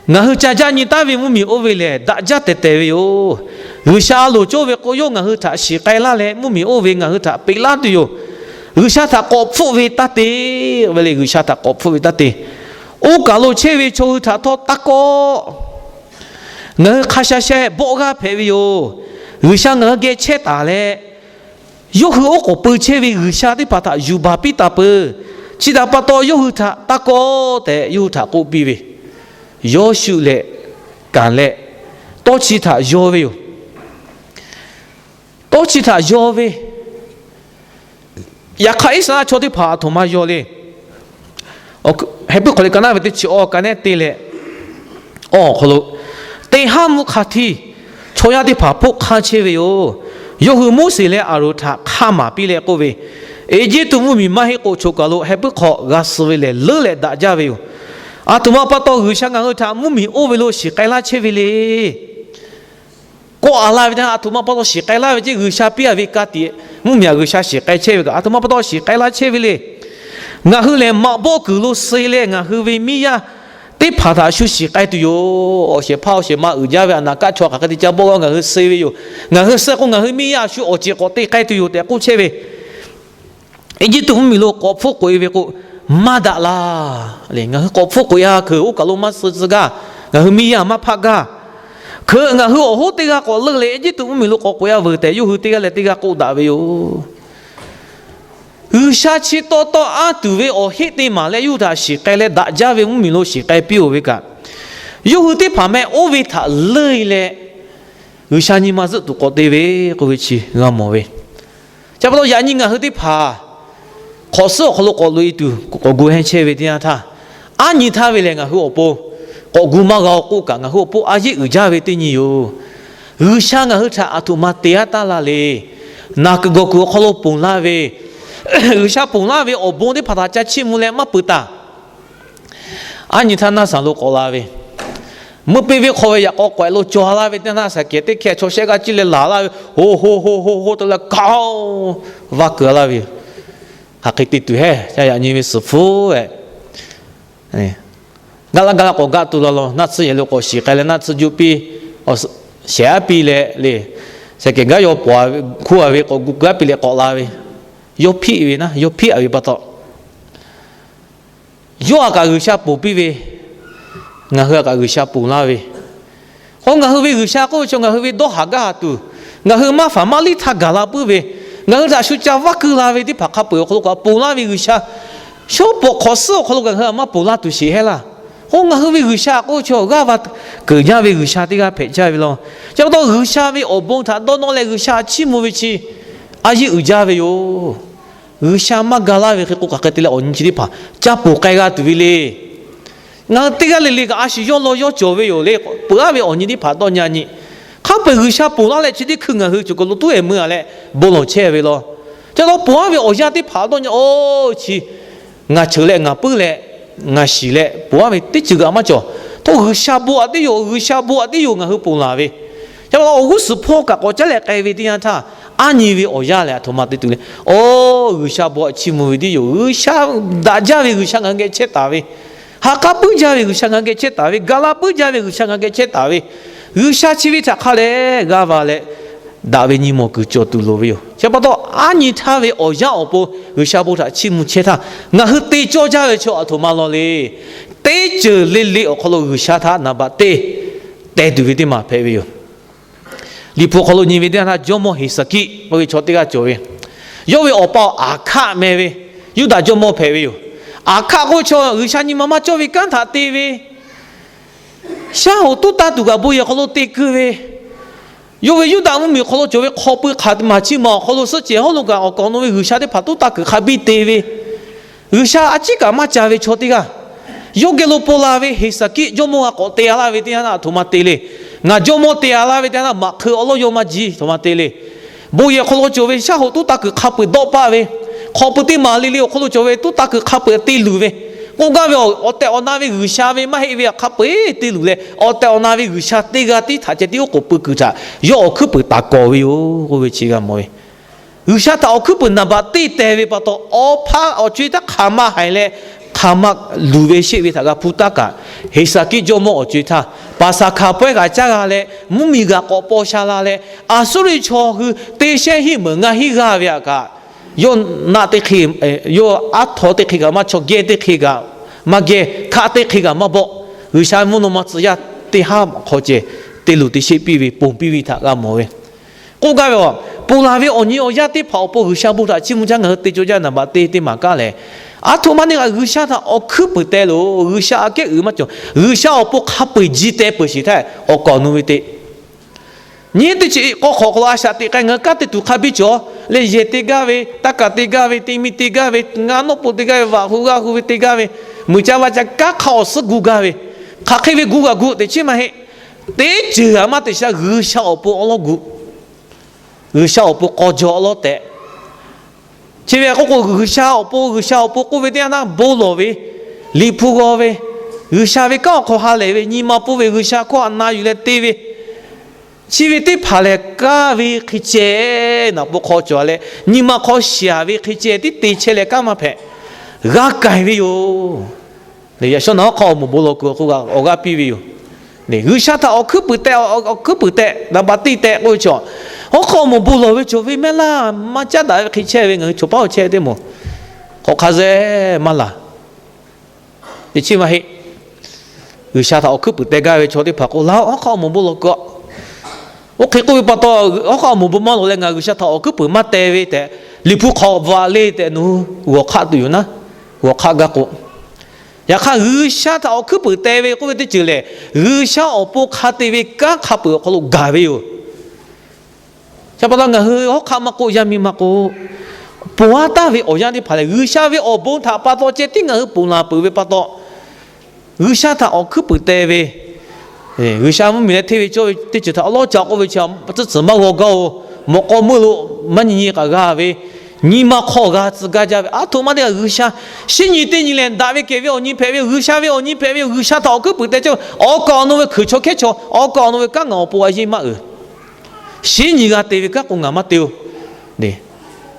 Ngaˬ hui ca jaˇ nyi taˉ ve mvuhˇmiˬ oˇ ve lehˬ, daꞈ jaˇ tehˬ tehˬ ve yoˬ. G'uiˬsha a loˍ cawˇ ve k'o, yawˇ ngaˬ hui htaꞈ shiˍ k'ai laˇ leh, mvuhˇmiˬ oˇ ve ngaˬ hui htaꞈ peꞈ laˇ tuˬ yoˬ. G'uiˬsha htaꞈ k'awꞈ hpfuhˆ ve taˇ te, ve le, G'uiˬsha htaꞈ k'awꞈ hpfuhˆ ve taˇ te. Oˇ kaˬ lo chehˇ ve chaw hui htaꞈ htawˇ taˇ kawˆ. Ngaˬ hui hk'a sha sha bawˆ g'aˇ hpehꞈ ve yoˬ. G'uiˬsha ngaˬ hui geh chehˇ taˍ leh, yawˇ hui oˉ k'oˍ pui chehˇ ve G'uiˬsha teˇ hpaˍ htaꞈ yuˬ baˬ piˇ taˍ peuˬ. Chi htaꞈ pa taw yawˇ hui htaꞈ taˇ kawˆ tehꞈ yawˇ hui htaꞈ k'oˆ piˇ ve, Yawˇshuˆ leh Kaˍlehˆ tawˇ chi htaꞈ yaw ve yoˬ. Tawˇ chi htaꞈ yaw ve, yaꞈ hk'aˇ Iˉsaˍreˍlaˆ chaw teˇ hpaˍ aˬ htoꞈ ma yaw le. Heh puiˉ hk'aw liꞈ ka naˉ ve teˇ chi awˬ ka nehˉ te leh, awˬ hk'aw lo teˇ haˉ mvuhˇ hk'a htiˇ chaw yaˇ teˇ hpaˍ hpoˆ hk'aˇ chehˇ ve yoˬ. Yawˇ hui Moˉseˍ leh Aˍronˍ htaꞈ hk'a maˍ piˇ leh k'oˆ ve, Eˇjiˇtuꞈ mvuhˇmiˬ maˇ heˆ k'o choˬ kaˬ lo heh puiˉ hk'aw g'a suh ve lehˬ leuˉ leh daꞈ jaˇ ve yoˬ. Aˬ htoꞈ ma pa taw G'uiˬsha ngaˬ hui htaꞈ mvuhˇmiˬ oˇ ve lo shiˍ k'ai laˇ chehˇ ve le. Kawˆ a laˇ ve teˇ yanˇ, aˬ htoꞈ ma pa taw shiˍ k'ai laˇ ve ceˇ, G'uiˬsha piˇ a ve ka tiꞈ mvuhˇmiˬ htaꞈ G'uiˬsha shiˍ k'ai chehˇ ve kaꞈ, aˬ htoꞈ ma pa taw shiˍ k'ai laˇ chehˇ ve le. Ngaˬ hui lehˬ maꞈ bawˆ kuiˬ lo suh leh ngaˬ hui ve miˇ yaˇ teˇ hpaˍ htaꞈ shu shiˍ k'ai tuˬ yoˬ. Awˬ shehˍ hpaˇ awˬ shehˍ ma uiˍ jaˇ ve aˬ naˍ kaˆ chaw hk'aˬ hk'e te ca bawˆ g'a ngaˬ hui suh ve yoˬ. Ngaˬ hui suh k'o ngaˬ hui miˇ yaˇ shu awˬ ceˬ k'awꞈ te k'ai tuˬ yoˬ tehꞈ k'oˆ chehˇ ve Eˇjiˇtuꞈ mvuhˇmiˬ lo k'awꞈ hpfuhˆ k'oꞈ e ve k'o, maˇ daꞈ laˇ. Ngaˬ hui k'awꞈ hpfuhˆ k'oꞈ e a hkeuꞈ, oˇ kaˬ lo maˇ suh tcuh gaˇ. Ngaˬ hui miˇ yaˇ maˇ hpaˆ gaˇ. Hkeuꞈ ngaˬ hui awˬ hoˉ teˇ g'aˇ k'awꞈ leuˆ leh Eˇjiˇtuꞈ mvuhˇmiˬ lo k'awꞈ k'oꞈ e a veuˬ tehꞈ yawˇ hui teˇ g'aˇ leh teˇ g'aˇ k'oˆ daꞈ ve yoˬ. G'uiˬsha chi taw taw anˇ tuˬ ve awˬ heˆ te maˍ leh yawˇ hui htaꞈ shiˍ k'ai leh daꞈ jaˇ ve mvuhˇmiˬ lo shiˍ k'ai piˇ-oˬ ve kaꞈ, yawˇ hui teˇ hpaˍ meh oˇ ve htaꞈ leuˆ e leh G'uiˬsha nyi ma zuhˆ tuˬ k'awꞈ te ve k'oˆ ve chi g'a mawˬ ve. Chi pa taw yaꞈ nyi ngaˬ hui teˇ hpaˍ hk'awꞈ suhˉ awˬ hk'aw lo k'awꞈ loꞈ e tuˬ k'awꞈ gu hehnˇ chehˇ ve teˇ yanˇ htaˇ, aˉ nyi htaˇ ve lehˬ ngaˬ hui awˬ pon k'awꞈ gu maˇ g'a-o k'oˆ kaꞈ, ngaˬ hui awˬ pon a yeˆ uiˍ jaˇ ve teˇ nyi yoˬ. G'uiˬsha ngaˬ hui htaꞈ aˬ htoꞈ ma te aˉ taˉ la le. Naˬ kuiˬ gawˬ kuiˬ awˬ hk'aw lo ponˬ laˇ ve, G'uiˬsha ponˬ laˇ ve awˬ bon teˇ hpaˍ htaꞈ ca chiˇ mvuh leh maˇ peuˬ taˍ. Aˉ nyi htaˇ naˇ saˍ lo k'awꞈ la ve, meuˇ peˇ venˇ hk'aw ve yaꞈ k'aw k'awehꞈ lo cawˬ laˇ ve teˇ naˇ saˍ kehˬ teˇ hkeh chaw shehˆ g'aˇ ciˇ leh laˬ laˇ ve, ho ho ho ho ho te leh kaoˬ vaˇ keu laˇ ve yoˬ. Hk'aˬ hk'e te tuˬ hehˉ ca yaꞈ nyi ve suhˍ hpfuhˇ-e, gaˇ laˇ gaˇ laˇ k'awꞈ gaˆ tu la law, naˆ tsuhˇ yehˬ lo k'awꞈ shiˍ k'ai leh naˆ tsuhˇ juˇ piˇ, shehˍ aˉ piˇ leh le, saˍ kehˬ gaˇ yaw pawˍ hkunˉ a ve k'awꞈ gu keu aˉ piˇ leh k'awꞈ la ve, yawˇ hpiˆ ve naˉ, yawˇ hpiˆ a ve pa taw, yawˇ a kaꞈ G'uiˬsha ponˬ piˇ ve, ngaˬ hui a kaꞈ G'uiˬsha ponˬ laˇ ve, k'o ngaˬ hui ve G'uiˬsha k'oˆ ve chaw ngaˬ hui ve dawˇ haˍ gaˇ haˍ tuˬ, ngaˬ hui maˇ faˍ maˇ liˇ htaˇ gaˬ la puiˉ ve, ngaˬ hui htaꞈ shu ca vaˇ keu la ve teˇ hpaˍ hk'a peu-eˬ awˬ hk'aw lo kaꞈ ponˬ laˇ ve G'uiˬsha, shaˉ pawˍ hk'awꞈ suhˉ awˬ hk'aw lo kaꞈ ngaˬ hui a maˇ ponˬ laˇ tuˬ sheˍ hehˉ laˇ. K'o ngaˬ hui ve G'uiˬsha k'oˆ ve chaw g'aˇ va keunˍ jaˇ ve G'uiˬsha teˇ g'aˇ hpehꞈ jaˇ ve law. Chi pa taw G'uiˬsha ve awˬ bon htaꞈ dawˇ nawˇ leh G'uiˬsha chiˇ mvuh ve chi a yeˆ uiˍ jaˇ ve yoˬ. G'uiˬsha maˇ ga laˇ ve hk'e k'o hk'aˬ hk'e te leh awˬ nyi chi teˇ hpaˍ ca ponˬ k'ai g'a tuˬ ve le. Ngaˬ hui teˇ g'aˇ le le kaꞈ a shu yawˇ law yawˇ cawˬ ve yoˬ le. Peuˬ aˉ ve awˬ nyi teˇ hpaˍ dawˇ nyi a nyi. Hk'a peu-eˬ G'uiˬsha ponˬ laˇ leh chi teˇ hkui ngaˬ hui cawˬ kaˬ lo tuˉ e mui a leh bon lawˬ chehˇ ve law. Chi pa taw ponˬ aˉ ve awˬ yanˇ teˇ hpaˍ dawˇ nyi-o, chi ngaˬ cheuˬ leh ngaˬ puiˉ leh ngaˬ shiˍ leh ponˬ aˉ ve teˇ ceuˬ kaꞈ maˇ cawˬ. Htawˇ G'uiˬsha bon aꞈ teˇ yoˬ, G'uiˬsha bon aꞈ teˇ yoˬ ngaˬ hui ponˬ laˬ ve. Chi pa taw awˬ g'uˇ suhˍ hpawˇ kaꞈ k'awꞈ caˉ leh k'ai ve teˇ yanˇ htaˇ, aˉ nyi ve awˬ yanˇ lehˬ aˬ htoꞈ ma te tuˬ le. Oˇ, G'uiˬsha bon aꞈ chiˇ mvuh ve teˇ yoˬ. G'uiˬsha daꞈ jaˇ ve G'uiˬsha ngaˬ hui geh chehˇ taˍ ve, ha k'aˉ puiˉ jaˇ ve G'uiˬsha ngaˬ hui geh chehˇ taˍ ve, ga la puiˉ jaˇ ve G'uiˬsha ngaˬ hui geh chehˇ taˍ ve, G'uiˬsha chi ve htaꞈ hk'a dehꞈ g'a va leh, daꞈ ve nyi mawˬ kuiˬ cawˬ tuˬ loˍ ve yoˬ. Chi pa taw aˉ nyi htaˇ ve awˬ yanˇ awˬ pon G'uiˬsha bon htaꞈ chiˇ mvuh chehˇ htaˇ, ngaˬ hui te cawˇ jaˇ ve chaw aˬ htoꞈ ma law le. Teˇ ceuˬ le le awˬ hk'aw lo G'uiˬsha htaꞈ naˍ baꞈ teˇ teh tuˬ ve teˇ maˬ hpehꞈ ve yoˬ. Liꞈ hpu hk'aw lo nyi ve teˇ yanˇ htaˇ, jawˇmawˇ Heˍsaˍkiˆ k'oˆ ve chaw teˇ g'aˇ cawˬ ve, yawˇ ve awˬ pa Aˍhkaˆ meh ve, Yuˇdaꞈ jawˇmawˇ hpehꞈ ve yoˬ. Aˍhkaˆ k'oˆ ve chaw G'uiˬsha nyi ma maˇ cawˇ ve kanˉ htaꞈ te ve, shaˉ hoꞈ tuˉ taˇ tuˬ kaꞈ bon yehˬ hk'aw lo te keu ve, yawˇ ve Yuˇdaꞈ mvuhˇmiˬ hk'aw lo cawˬ ve hk'aw pui hk'aˬ maˬ chi maˬ awˬ hk'aw lo suhˆ cehˬ hawˉ lo kaꞈ awˬ kaˍ awˬ nu ve G'uiˬsha teˇ hpaˍ tuˉ taˇ kuiˬ hk'a biˇ te ve, G'uiˬsha a ciˉ kaꞈ maˇ ca ve chaw teˇ g'aˇ, yawˇ geh lo paw la ve Heˍsaˍkiˆ jawˇmawˇ g'a k'awꞈ te a laˇ ve teˇ yanˇ htaˇ aˬ htoꞈ ma te le. Ngaˬ jawˇmawˇ te a laˇ ve teˇ yanˇ htaˇ maꞈ hk'eu awˬ lawˉ yawˇ maˇ jiˇ, aˬ htoꞈ ma te le. Bon yehˬ hk'aw lo cawˬ ve shaˉ hoꞈ tuˉ taˇ kuiˬ hk'a peu-eˬ dawˆ paˆ ve, hk'aw pui teˇ maˬ le le awˬ hk'aw lo cawˬ ve tuˉ taˇ kuiˬ hk'a peu-eˬ te luˬ ve, k'oˆ gaˇ ve awˬ tehˬ awˬ na ve G'uiˬsha ve maˇ heˆ ve hk'a peu-eˬ te luˬ leh, awˬ tehˬ awˬ na ve G'uiˬsha teˇ g'aˇ tiˉ htaꞈ ceh tiˉ oˉ k'oˍ pui kuiˬ htaꞈ yawˇ awˬ hkuiˉ peuˬ taˍ kawˍ ve yoˬ k'oˆ ve chi g'a mawˬ ve. G'uiˬsha htaꞈ awˬ hkuiˉ peuˬ naˍ baꞈ teˇ teh ve pa taw, awˬ hpaˇ awˬ co-e htaˇ hk'aˬ ma haiˬ leh hk'aˬ ma luˬ ve sheˆ ve htaꞈ g'a hpu taˇ kaꞈ, Heˍsaˍkiˆ jawˇmawˇ awˬ co-e htaˇ Paˍsaˍhkaˍ pawehˇ kaꞈ caˇ g'a leh, mvuhˇmiˬ g'aꞈ k'awꞈ paw sha la leh, Aˍsuˇriˆ chaw hui te shehnˉ hiˆ meunˍ ngaˇ hinˉ g'aˇ ve htaꞈ kaꞈ, Yawˇ naˆ teˇ hk'e, yawˇ aˉ htaw teˇ hk'e kaꞈ maˇ chaw, geh teˇ hk'e kaꞈ maˇ geh, hkaˆ teˇ hk'e kaꞈ maˇ bawˆ. G'uiˬsha mvuhˇ naw ma tcuh yaˇ teˇ haˉ hk'aw ceh te luˬ te sheˆ piˇ ve, ponˬ piˇ ve htaꞈ g'a mawˬ ve. K'oˆ gaˇ ve, ponˬ laˬ ve awˬ nyi awˬ yanˇ teˇ hpaˍ awˬ pon G'uiˬsha bon htaꞈ chiˇ mvuh jaˇ. Ngaˬ hui te cawˇ jaˇ naˍ baꞈ teˇ teˇ maˬ kaˉ lehˬ, aˉ htoꞈ ma teˇ g'aˇ G'uiˬsha htaꞈ awˬ hkuiˉ puiˍ teh loˬ. G'uiˬsha aꞈ kehˉ uiˍ maˇ cawˬ. G'uiˬsha awˬ pon hk'a peu-eˬ ji teh peuˬ sheˍ htaˇ, awˬ kaˍ awˬ nu ve teꞈ nyi teˇ ceuˬ k'aw hk'awꞈ hk'aw lo a shaꞈ teꞈ k'ai ngaˬ hui kanˉ te tuˬ hk'a biˇ cawˬ leh, yehˬ te gaˇ ve, taˇ kaˬ te gaˇ ve, te mi te gaˇ ve, ngaˇ nawˉ po te gaˇ ve, vaꞈ hu g'aˇ hu ve te gaˇ ve, muiˬ ca vaˇ ca kanˉ hk'a awˬ suhˉ gu gaˇ ve, hk'aˬ hk'e ve gu g'aꞈ gu teꞈ chiˉ maˇ heˆ. Teˇ ceuˬ aꞈ maˇ te sha, G'uiˬsha awˬ pon awˉ lawˉ gu, G'uiˬsha awˬ pon k'aw jaw awˉ lawˉ tehꞈ. Chi ve k'oˆ k'o, G'uiˬsha awˬ pon, G'uiˬsha awˬ pon k'oˆ ve teˇ yanˇ naˆ bon lawˬ ve, Liꞈ hpu g'aw ve, G'uiˬsha ve kanˉ awˬ hk'aw ha lehˬ ve, nyi ma pfuhˇ ve, G'uiˬsha hkawˇ htaꞈ na yuˬ leh te ve, chi ve teˇ hpaˍ lehˬ, kaˇ ve hk'e ceh naˍ pon hk'aw cawˬ leh, nyi ma hk'aw shiˍ ve hk'e ceh tiˉ te chehˇ leh kanˉ maˇ hpehꞈ, g'a k'ai ve yoˬ. Yaꞈ shawˉ naˬ hawˉ hk'aw awˬ moˍ bon lawˬ kuiˬ awˬ hk'oˆ kaꞈ awˬ g'aˇ piˇ ve yoˬ. G'uiˬsha htaꞈ awˬ hkuiˉ puiˍ teh, awˬ hkuiˉ puiˍ teh, naˍ baꞈ teˇ teh k'oˆ ve chaw, hawˉ hk'aw awˬ moˍ bon lawˬ ve chaw ve mehˆ laˇ maˇ caˉ daꞈ ve hk'e chehˇ ve ngaˬ hui chaw paˉ awˬ chehˇ teˇ moˍ, hk'awꞈ hk'a zeh maˇ laˬ. Teˇ chiˉ maˇ heˆ. G'uiˬsha htaꞈ awˬ hkuiˉ puiˍ teh gaˇ ve chaw teˇ hpaˍ k'o, laˬ hawˉ hk'aw awˬ moˍ bon lawˬ kuiˬ. Oˇ hk'e k'oˆ ve pa taw, hawˉ hk'aw awˬ moˍ bon maˇ lawˬ leh ngaˬ G'uiˬsha htaꞈ awˬ hkuiˉ puiˍ maˇ teh ve tehꞈ, Liꞈ hpu hk'aw bvuhꞈ le tehꞈ nawˬ hui g'awˬ hk'aˆ tuˬ yoˬ naˉ, g'awˬ hk'aˆ gaˇ k'o, yaꞈ hk'aˇ G'uiˬsha htaꞈ awˬ hkuiˉ puiˍ teh ve k'oˆ ve teˇ ceuˬ lehˬ, G'uiˬsha awˬ pon hk'a te ve kanˉ hk'a peu-eˬ awˬ hk'aw lo gaˬ ve yoˬ. Chi pa taw ngaˬ hui hawˉ hk'aˆ maˇ k'oˆ, yaˇ miˇ maˇ k'oˆ, ponˬ aˉ taˍ ve awˬ yanˇ teˇ hpaˍ lehˬ, G'uiˬsha ve awˬ bon htaꞈ pa taw ceh tiˉ ngaˬ hui ponˬ laˬ peuˬ ve pa taw, G'uiˬsha htaꞈ awˬ hkuiˉ puiˍ teh ve, G'uiˬsha mvuhˇmiˬ leh hteˇ ve cawˇ ve teˇ ceuˬ htaꞈ awˉ lawˉ ca k'oˆ ve chi tcuhˉ tcuhˬ maˇ g'aw gaˇ-oˬ. Mawꞈ k'aw meuˇ lo maˇ nyi nyi kaꞈ g'a ve, nyi ma hk'aw g'a tcuh gaˇ jaˇ ve, aˉ htoꞈ ma teˇ g'aˇ G'uiˬsha shinˉ nyi teˇ nyi lehˬ, daꞈ ve kehˬ ve awˬ nyi hpehꞈ ve yoˬ. G'uiˬsha ve awˬ nyi hpehꞈ ve yoˬ. G'uiˬsha htaꞈ awˬ hkuiˉ puiˍ teh cawˇ ve awˬ kaˍ awˬ nu ve hkui chaw hkehˉ chaw, awˬ kaˍ awˬ nu ve kanˉ ngaˬ awˬ pon a yeˇ maˇ uiˍ. Shinˉ nyi g'a te ve kanˉ k'o ngaˬ maˇ te-oˬ.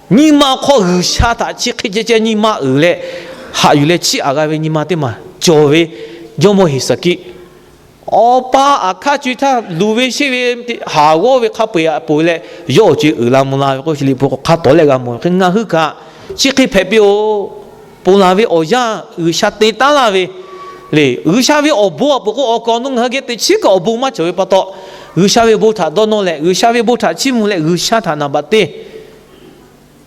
Nyi ma awˬ hk'aw G'uiˬsha htaꞈ chi hk'e ceh ceh nyi ma uiˍ leh, haꞈ yuˬ leh chiˇ aꞈ g'a ve nyi ma teˇ maˬ cawˬ ve Jawˇmawˇ Heˍsaˍkiˆ, awˬ pa aꞈ hkaˇ co-e htaˇ luˬ ve sheˆ ve, haˍ g'awˇ ve hk'a peu-eˬ aꞈ ponˬ leh, yawˇ awˬ co-e uiˍ la mvuh la ve k'oˆ, Liꞈ hpu hk'aw hk'a tawˍ leh g'a mawˬ ve hk'e ngaˬ hui kaꞈ chi hk'e hpehꞈ piˇ-oˬ. Ponˬ laˬ ve awˬ yanˇ G'uiˬsha te taˉ laˇ ve le. G'uiˬsha ve awˬ bon aꞈ peuˬ k'o, awˬ kaˍ awˬ nu ngaˬ hui geh teꞈ chiˉ kaꞈ awˬ bon maˇ cawˬ ve pa taw, G'uiˬsha ve bon htaꞈ dawˇ nawˇ leh, G'uiˬsha ve bon htaꞈ chiˇ mvuh leh, G'uiˬsha htaꞈ naˍ baꞈ teˇ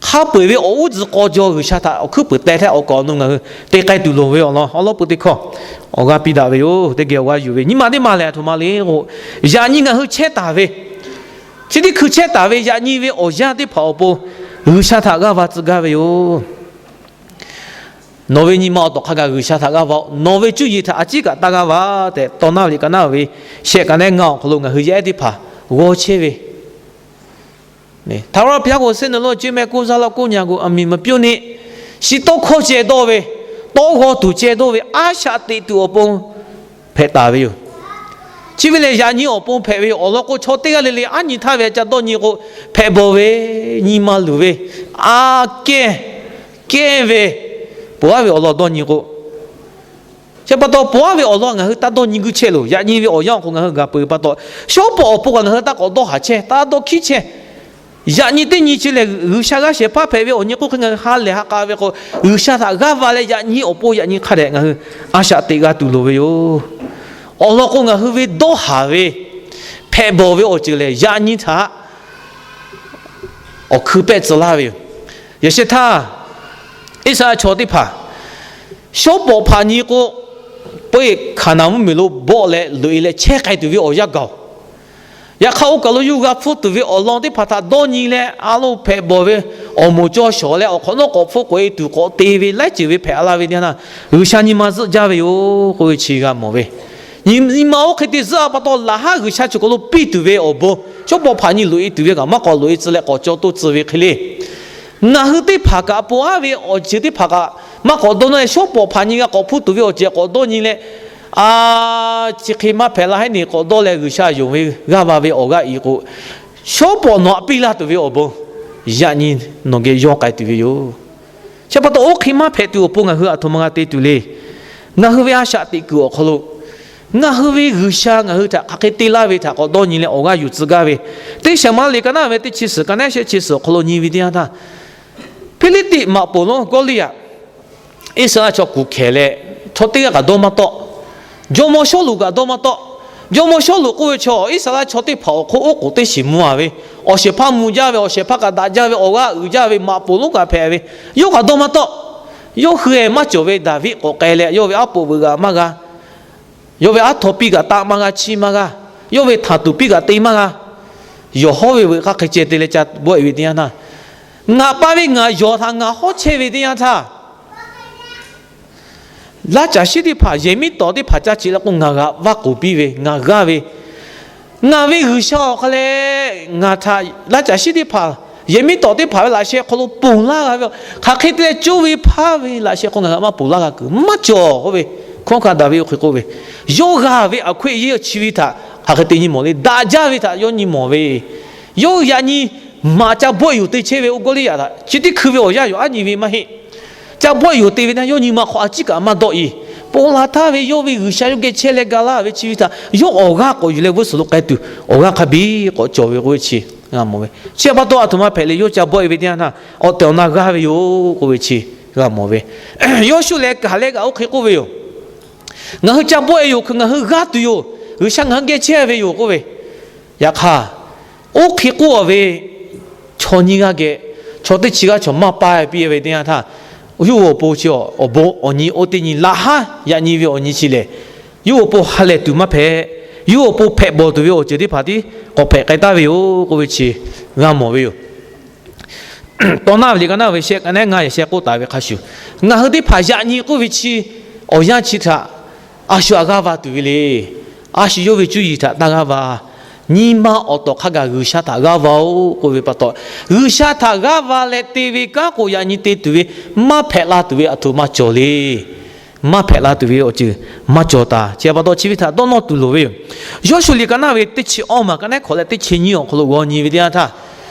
hk'a peu-eˬ ve awˬ uˉ tcuh k'aw jaw G'uiˬsha htaꞈ awˬ hkuiˉ puiˍ teh htaˇ, awˬ kaˍ awˬ nu ngaˬ hui te k'ai tuˬ loˍ ve awˬ lawn awˉ lawˉ peu teˇ hkawˇ awˬ g'aˇ piˇ daꞈ ve yoˬ. Teˇ geh awˬ g'aˇ yuˬ ve nyi ma teˇ maˬ lehˬ, aˬ htoꞈ ma le k'o, yaꞈ nyi ngaˬ hui chehˇ taˍ ve, chi teˇ hkui chehˇ taˍ ve yaꞈ nyi ve awˬ yanˇ teˇ hpaˍ awˬ pon G'uiˬsha htaꞈ g'aˇ va tcuh gaˇ ve yoˬ. Nawˬ ve nyi ma awˬ tawˍ hk'a gaˬ G'uiˬsha htaꞈ g'aˇ va-oˬ. Nawˬ ve cuˇ yiˍ htaꞈ a ciˉ kaꞈ taˇ g'aˇ va tehꞈ, tawˇ naˉ ve liꞈ ka naˉ ve shehˆ ka nehˉ ngaˇ awˬ hk'aw lo ngaˬ hui yaˇ ehˉ teˇ hpaˍ g'aw chehˇ ve ထာဝရဘုရားကို ဆက်နွယ်လို့ အကျိုးမဲ့ကိုးစားလို့ ကိုယ့်ညံကို အမှီမပြုနှင့် Shi tawˇ hkawˇ ceh dawˇ ve, tawˇ g'aw tuˬ ceh dawˇ ve, a shaꞈ teꞈ tuˬ awˬ pon hpehꞈ taˍ ve yoˬ. Chi ve lehˬ, yaꞈ nyi awˬ pon hpehꞈ ve yoˬ. Awˬ lawn k'o, chaw teˇ g'aˇ le le aˉ nyi htaˇ ve a ca dawˇ nyi k'o, hpehꞈ bawˬ ve, nyi ma luˬ ve, a kehˇ kehˇ ve, ponˬ aˉ ve awˬ lawn dawˇ nyi k'o, chi pa taw ponˬ aˉ ve awˬ lawn ngaˬ hui taˇ dawˇ nyi guiˇ chehˇ loˬ. Yaꞈ nyi ve awˬ yanˇ awˬ hk'aw ngaˬ hui gaˬ peuˬ pa taw, shawˉ pawˍ awˬ pon kaꞈ ngaˬ hui taˇ k'awꞈ dawˇ haˍ chehˇ, taˇ dawˇ hkiˉ chehˇ. Yaꞈ nyi teˇ nyi chi lehˬ, G'uiˬsha g'aˇ shehˍ hpaˇ hpehꞈ ve awˬ nyi k'oˆ hk'e ngaˬ hui ha lehˬ ha k'a ve k'o, G'uiˬsha htaꞈ g'aˇ va leh yaꞈ nyi awˬ pon yaꞈ nyi hk'a dehꞈ ngaˬ hui a shaꞈ teꞈ g'a tuˬ loˍ ve yoˬ. Awˬ lawn k'o, ngaˬ hui ve dawˇ haˍ ve, hpehꞈ bawˬ ve awˬ ceuˬ lehˬ, yaꞈ nyi htaꞈ awˬ hkui pehˆ tcuh laˇ ve yoˬ. Yaꞈ sheh htaˇ, Iˉsaˍreˍlaˆ chaw teˇ hpaˍ shawˉ pawˍ hpaꞈ nyi k'o, peuˇ Hkaˍnanˍ mvuhˇmiˬ lo bawˆ leh loꞈ-e leh chehˇ k'ai tuˬ ve awˬ yanˇ gaˬ-oˬ. Yaꞈ hk'aˇ, oˇ kaˬ lo yawˇ g'a hpfuhˇ tuˬ ve awˬ lawn teˇ hpaˍ htaꞈ dawˇ nyi leh, a loˇ hpehꞈ bawˬ ve awˬ moˍ cawˇ shawˍ leh, awˬ hk'awꞈ nawˉ k'awꞈ hpfuhˇ k'oꞈ-e tuˬ k'awꞈ te ve laiˉ ceuˬ ve hpehꞈ la ve teˇ yanˇ, G'uiˬsha nyi ma zuhˆ jaˇ ve yoˬ k'oˆ ve chi g'a mawˬ ve. Nyi ma oˇ hk'e te zuhˆ-a pa taw, laꞈ haˉ G'uiˬsha ceuˬ hk'aw lo piˇ tuˬ ve awˬ bon, shawˉ pawˍ hpaꞈ nyi loꞈ-e tuˬ ve kaꞈ maˇ k'awꞈ loꞈ-e tcuh leh k'awꞈ caw toˇ tcuh ve hk'e le. Ngaˬ hui teˇ hpaˍ kaꞈ ponˬ aˉ ve awˬ ceuˬ teˇ hpaˍ kaꞈ maˇ k'awꞈ dawˇ nawˇ leh, shawˉ pawˍ hpaꞈ nyi g'a k'awꞈ hpfuhˇ tuˬ ve awˬ ceuˬ k'awꞈ dawˇ nyi leh, a, chi hk'e maˇ hpehꞈ la heˆ neˬ k'awꞈ dawˇ leh, G'uiˬsha yonˍ ve g'aˇ va ve awˬ g'aˇ i k'o, shawˉ pawˍ nawˬ htaꞈ piˇ laˇ tuˬ ve awˬ bon yaꞈ nyi nawˬ geh yawˇ k'ai tuˬ ve yoˬ. Chi pa taw, oˇ hk'e maˇ hpehꞈ tuˬ awˬ pon ngaˬ hui aˬ htoꞈ ma g'a te tuˬ le. Ngaˬ hui ve a shaꞈ teꞈ kuiˬ awˬ hk'aw lo, ngaˬ hui ve G'uiˬsha ngaˬ hui htaꞈ hk'aˬ hk'e te laˇ ve htaꞈ k'awꞈ dawˇ nyi leh awˬ g'aˇ yuˬ tcuh gaˇ ve, teˇ Shaˍmuˍlaˆ liꞈ ka naˉ ve teˇ chi suhˍ ka naˉ shehˆ chi suhˍ awˬ hk'aw lo nyi ve teˇ yanˇ htaˇ, Hpiˇliˇtiˆ maꞈ poˍ lonˉ Gawˇliˇyaꞈ, Iˉsaˍreˍlaˆ chaw kuˬ hkehˍ leh, chaw teˇ g'aˇ kaꞈ dawˇ maˇ tawˆ. Jawˇmawˇ Sawˉluꞈ kaꞈ dawˇ maˇ tawˆ. Jawˇmawˇ Sawˉluꞈ k'oˆ ve chaw, Iˉsaˍreˍlaˆ chaw teˇ hpaˍ awˬ hk'oˆ oˉ k'oˍ teˇ shiˍ mvuh a ve, awˬ shehˍ hpaˇ mvuh jaˇ ve, awˬ shehˍ hpaˇ kaꞈ daꞈ jaˇ ve, awˬ g'aˇ uiˍ jaˇ ve, maꞈ poˍ lonˉ kaꞈ hpehꞈ ve, yawˇ kaꞈ dawˇ maˇ tawˆ. Yawˇ hui maˇ cawˬ ve Daˍviˆ k'awꞈ k'ai leh, yawˇ ve aˉ poꞈ veuꞈ g'aꞈ maˇ g'a, yawˇ ve aˉ htaw piˇ kaꞈ taˆ maˇ g'a, chiˇ maˇ g'a, yawˇ ve htaˍ tuˬ piˇ kaꞈ te maˇ g'a. Yawˬ hawˉ ve veuꞈ hk'aˇ hk'e ceh te leh ca bawˆ e ve teˇ yanˇ htaˇ, ngaˬ pa ve ngaˬ yawˬ htaꞈ ngaˬ hawˉ chehˇ ve teˇ yanˇ htaˇ, laˇ caˬ shiˉ teˇ hpaˍ, yehˬ miˉ tawˍ teˇ hpaˍ caˇ ce la k'o, ngaˬ g'aꞈ vaˇ k'oˍ piˇ ve, ngaˬ g'aˇ ve, ngaˬ ve G'uiˬsha awˬ hk'aˇ leh ngaˬ htaꞈ laˇ caˬ shiˉ teˇ hpaˍ, yehˬ miˉ tawˍ teˇ hpaˍ ve laꞈ sheh hk'aw lo ponˬ laˇ g'a ve, hk'aˬ hk'e te leh coˇ ve hpaˇ ve laꞈ sheh hk'aw ngaˬ g'aꞈ maˇ ponˬ laˇ g'a kuiˬ maˇ cawˬ k'oˆ ve, hkunˉ hawˉ hkanˇ Daˍviˆ oˇ hk'e k'oˆ ve, yawˇ g'a ve အခွင့်အရေး chi ve htaꞈ hk'aˬ hk'e te nyi mawˬ le. Daꞈ jaˇ ve htaꞈ yawˇ nyi mawˬ ve, yawˇ yaꞈ nyi maꞈ ca bawˆ e yoˬ te chehˇ ve oˇ Gawˇliˇyaꞈ htaꞈ chi teˇ hkui ve awˬ yanˇ yoˬ, aˉ nyi ve maˇ heˆ. Ca bawˆ e yoˬ te ve naˇ, yawˇ nyi ma hk'aw a ciˉ kaꞈ maˇ dawˆ e. Ponˬ laˬ htaˇ ve yawˇ ve G'uiˬsha yawˇ geh chehˇ leh ga laˇ ve chi ve htaꞈ yawˇ awˬ g'aˇ k'awꞈ yuˬ leh g'uˇ suhˍ lo k'ai tuˬ awˬ g'aˇ hk'a biˇ k'awꞈ cawˬ ve k'oˆ ve chi g'a mawˬ ve. Chi pa taw a htoꞈ ma hpehꞈ le, yawˇ ca bawˆ e ve teˇ yanˇ htaˇ awˬ tehˬ awˬ na g'aˇ ve yoˬ k'oˆ ve chi g'a mawˬ ve. Yawˇshuˆ leh kaˬ leh kaꞈ oˇ hk'e k'oˆ ve yoˬ. Ngaˬ hui ca bawˆ e yoˬ hk'e ngaˬ hui g'aˇ tuˬ yoˬ. G'uiˬsha ngaˬ hui geh chehˇ ve yoˬ k'oˆ ve. Yaꞈ hk'aˇ, oˇ hk'e k'oˆ a ve chaw nyiˇ g'aˇ geh, chaw teˇ chi g'aˇ chaw maˇ pa piˇ ve teˇ yanˇ htaˇ, yawˇ hui awˬ pon chi awˬ bon awˬ nyi oˇ teˇ nyi laꞈ haˉ yaꞈ nyi ve awˬ nyi chi lehˬ, yawˇ hui awˬ pon ha lehˬ tuˬ maˇ hpehꞈ. Yawˇ hui awˬ pon hpehꞈ bawˬ tuˬ ve awˬ ceuˬ teˇ hpaˍ tiˉ k'awꞈ hpehꞈ k'ai taˍ ve yoˬ k'oˆ ve chi g'a mawˬ ve yoˬ. Tawˇ naˆ ve liꞈ ka naˆ ve shehˆ ka naˆ ngaˇ yehˬ shehˆ k'oˆ taˍ ve hk'a shuˍ, ngaˬ hui teˇ hpaˍ yaꞈ nyi k'oˆ ve chi awˬ yanˇ chi htaꞈ a shu aꞈ g'aˇ va tuˬ ve le. A shu yawˇ ve cuˇ yiˍ htaꞈ taˇ g'aˇ va. Nyi ma awˬ tawˍ hk'a gaˬ G'uiˬsha htaꞈ g'aˇ va-oˬ k'oˆ ve pa taw, G'uiˬsha htaꞈ g'aˇ va leh te ve kanˉ k'o, yaꞈ nyi te tuˬ ve maˇ hpehꞈ la tuˬ ve a htoꞈ ma cawˬ le. Maˇ hpehꞈ la tuˬ ve awˬ ceuˬ maˇ cawˬ taˍ. Chi pa taw chi ve htaꞈ dawˇ nawˇ tuˬ loˍ ve yoˬ. Yawˇshuˆ liꞈ ka naˆ ve teˇ chi awˇ maˬ ka naˆ hkawꞈ leh teˇ chi nyiˇ awˬ hk'aw lo g'aw nyi ve teˇ yanˇ htaˇ,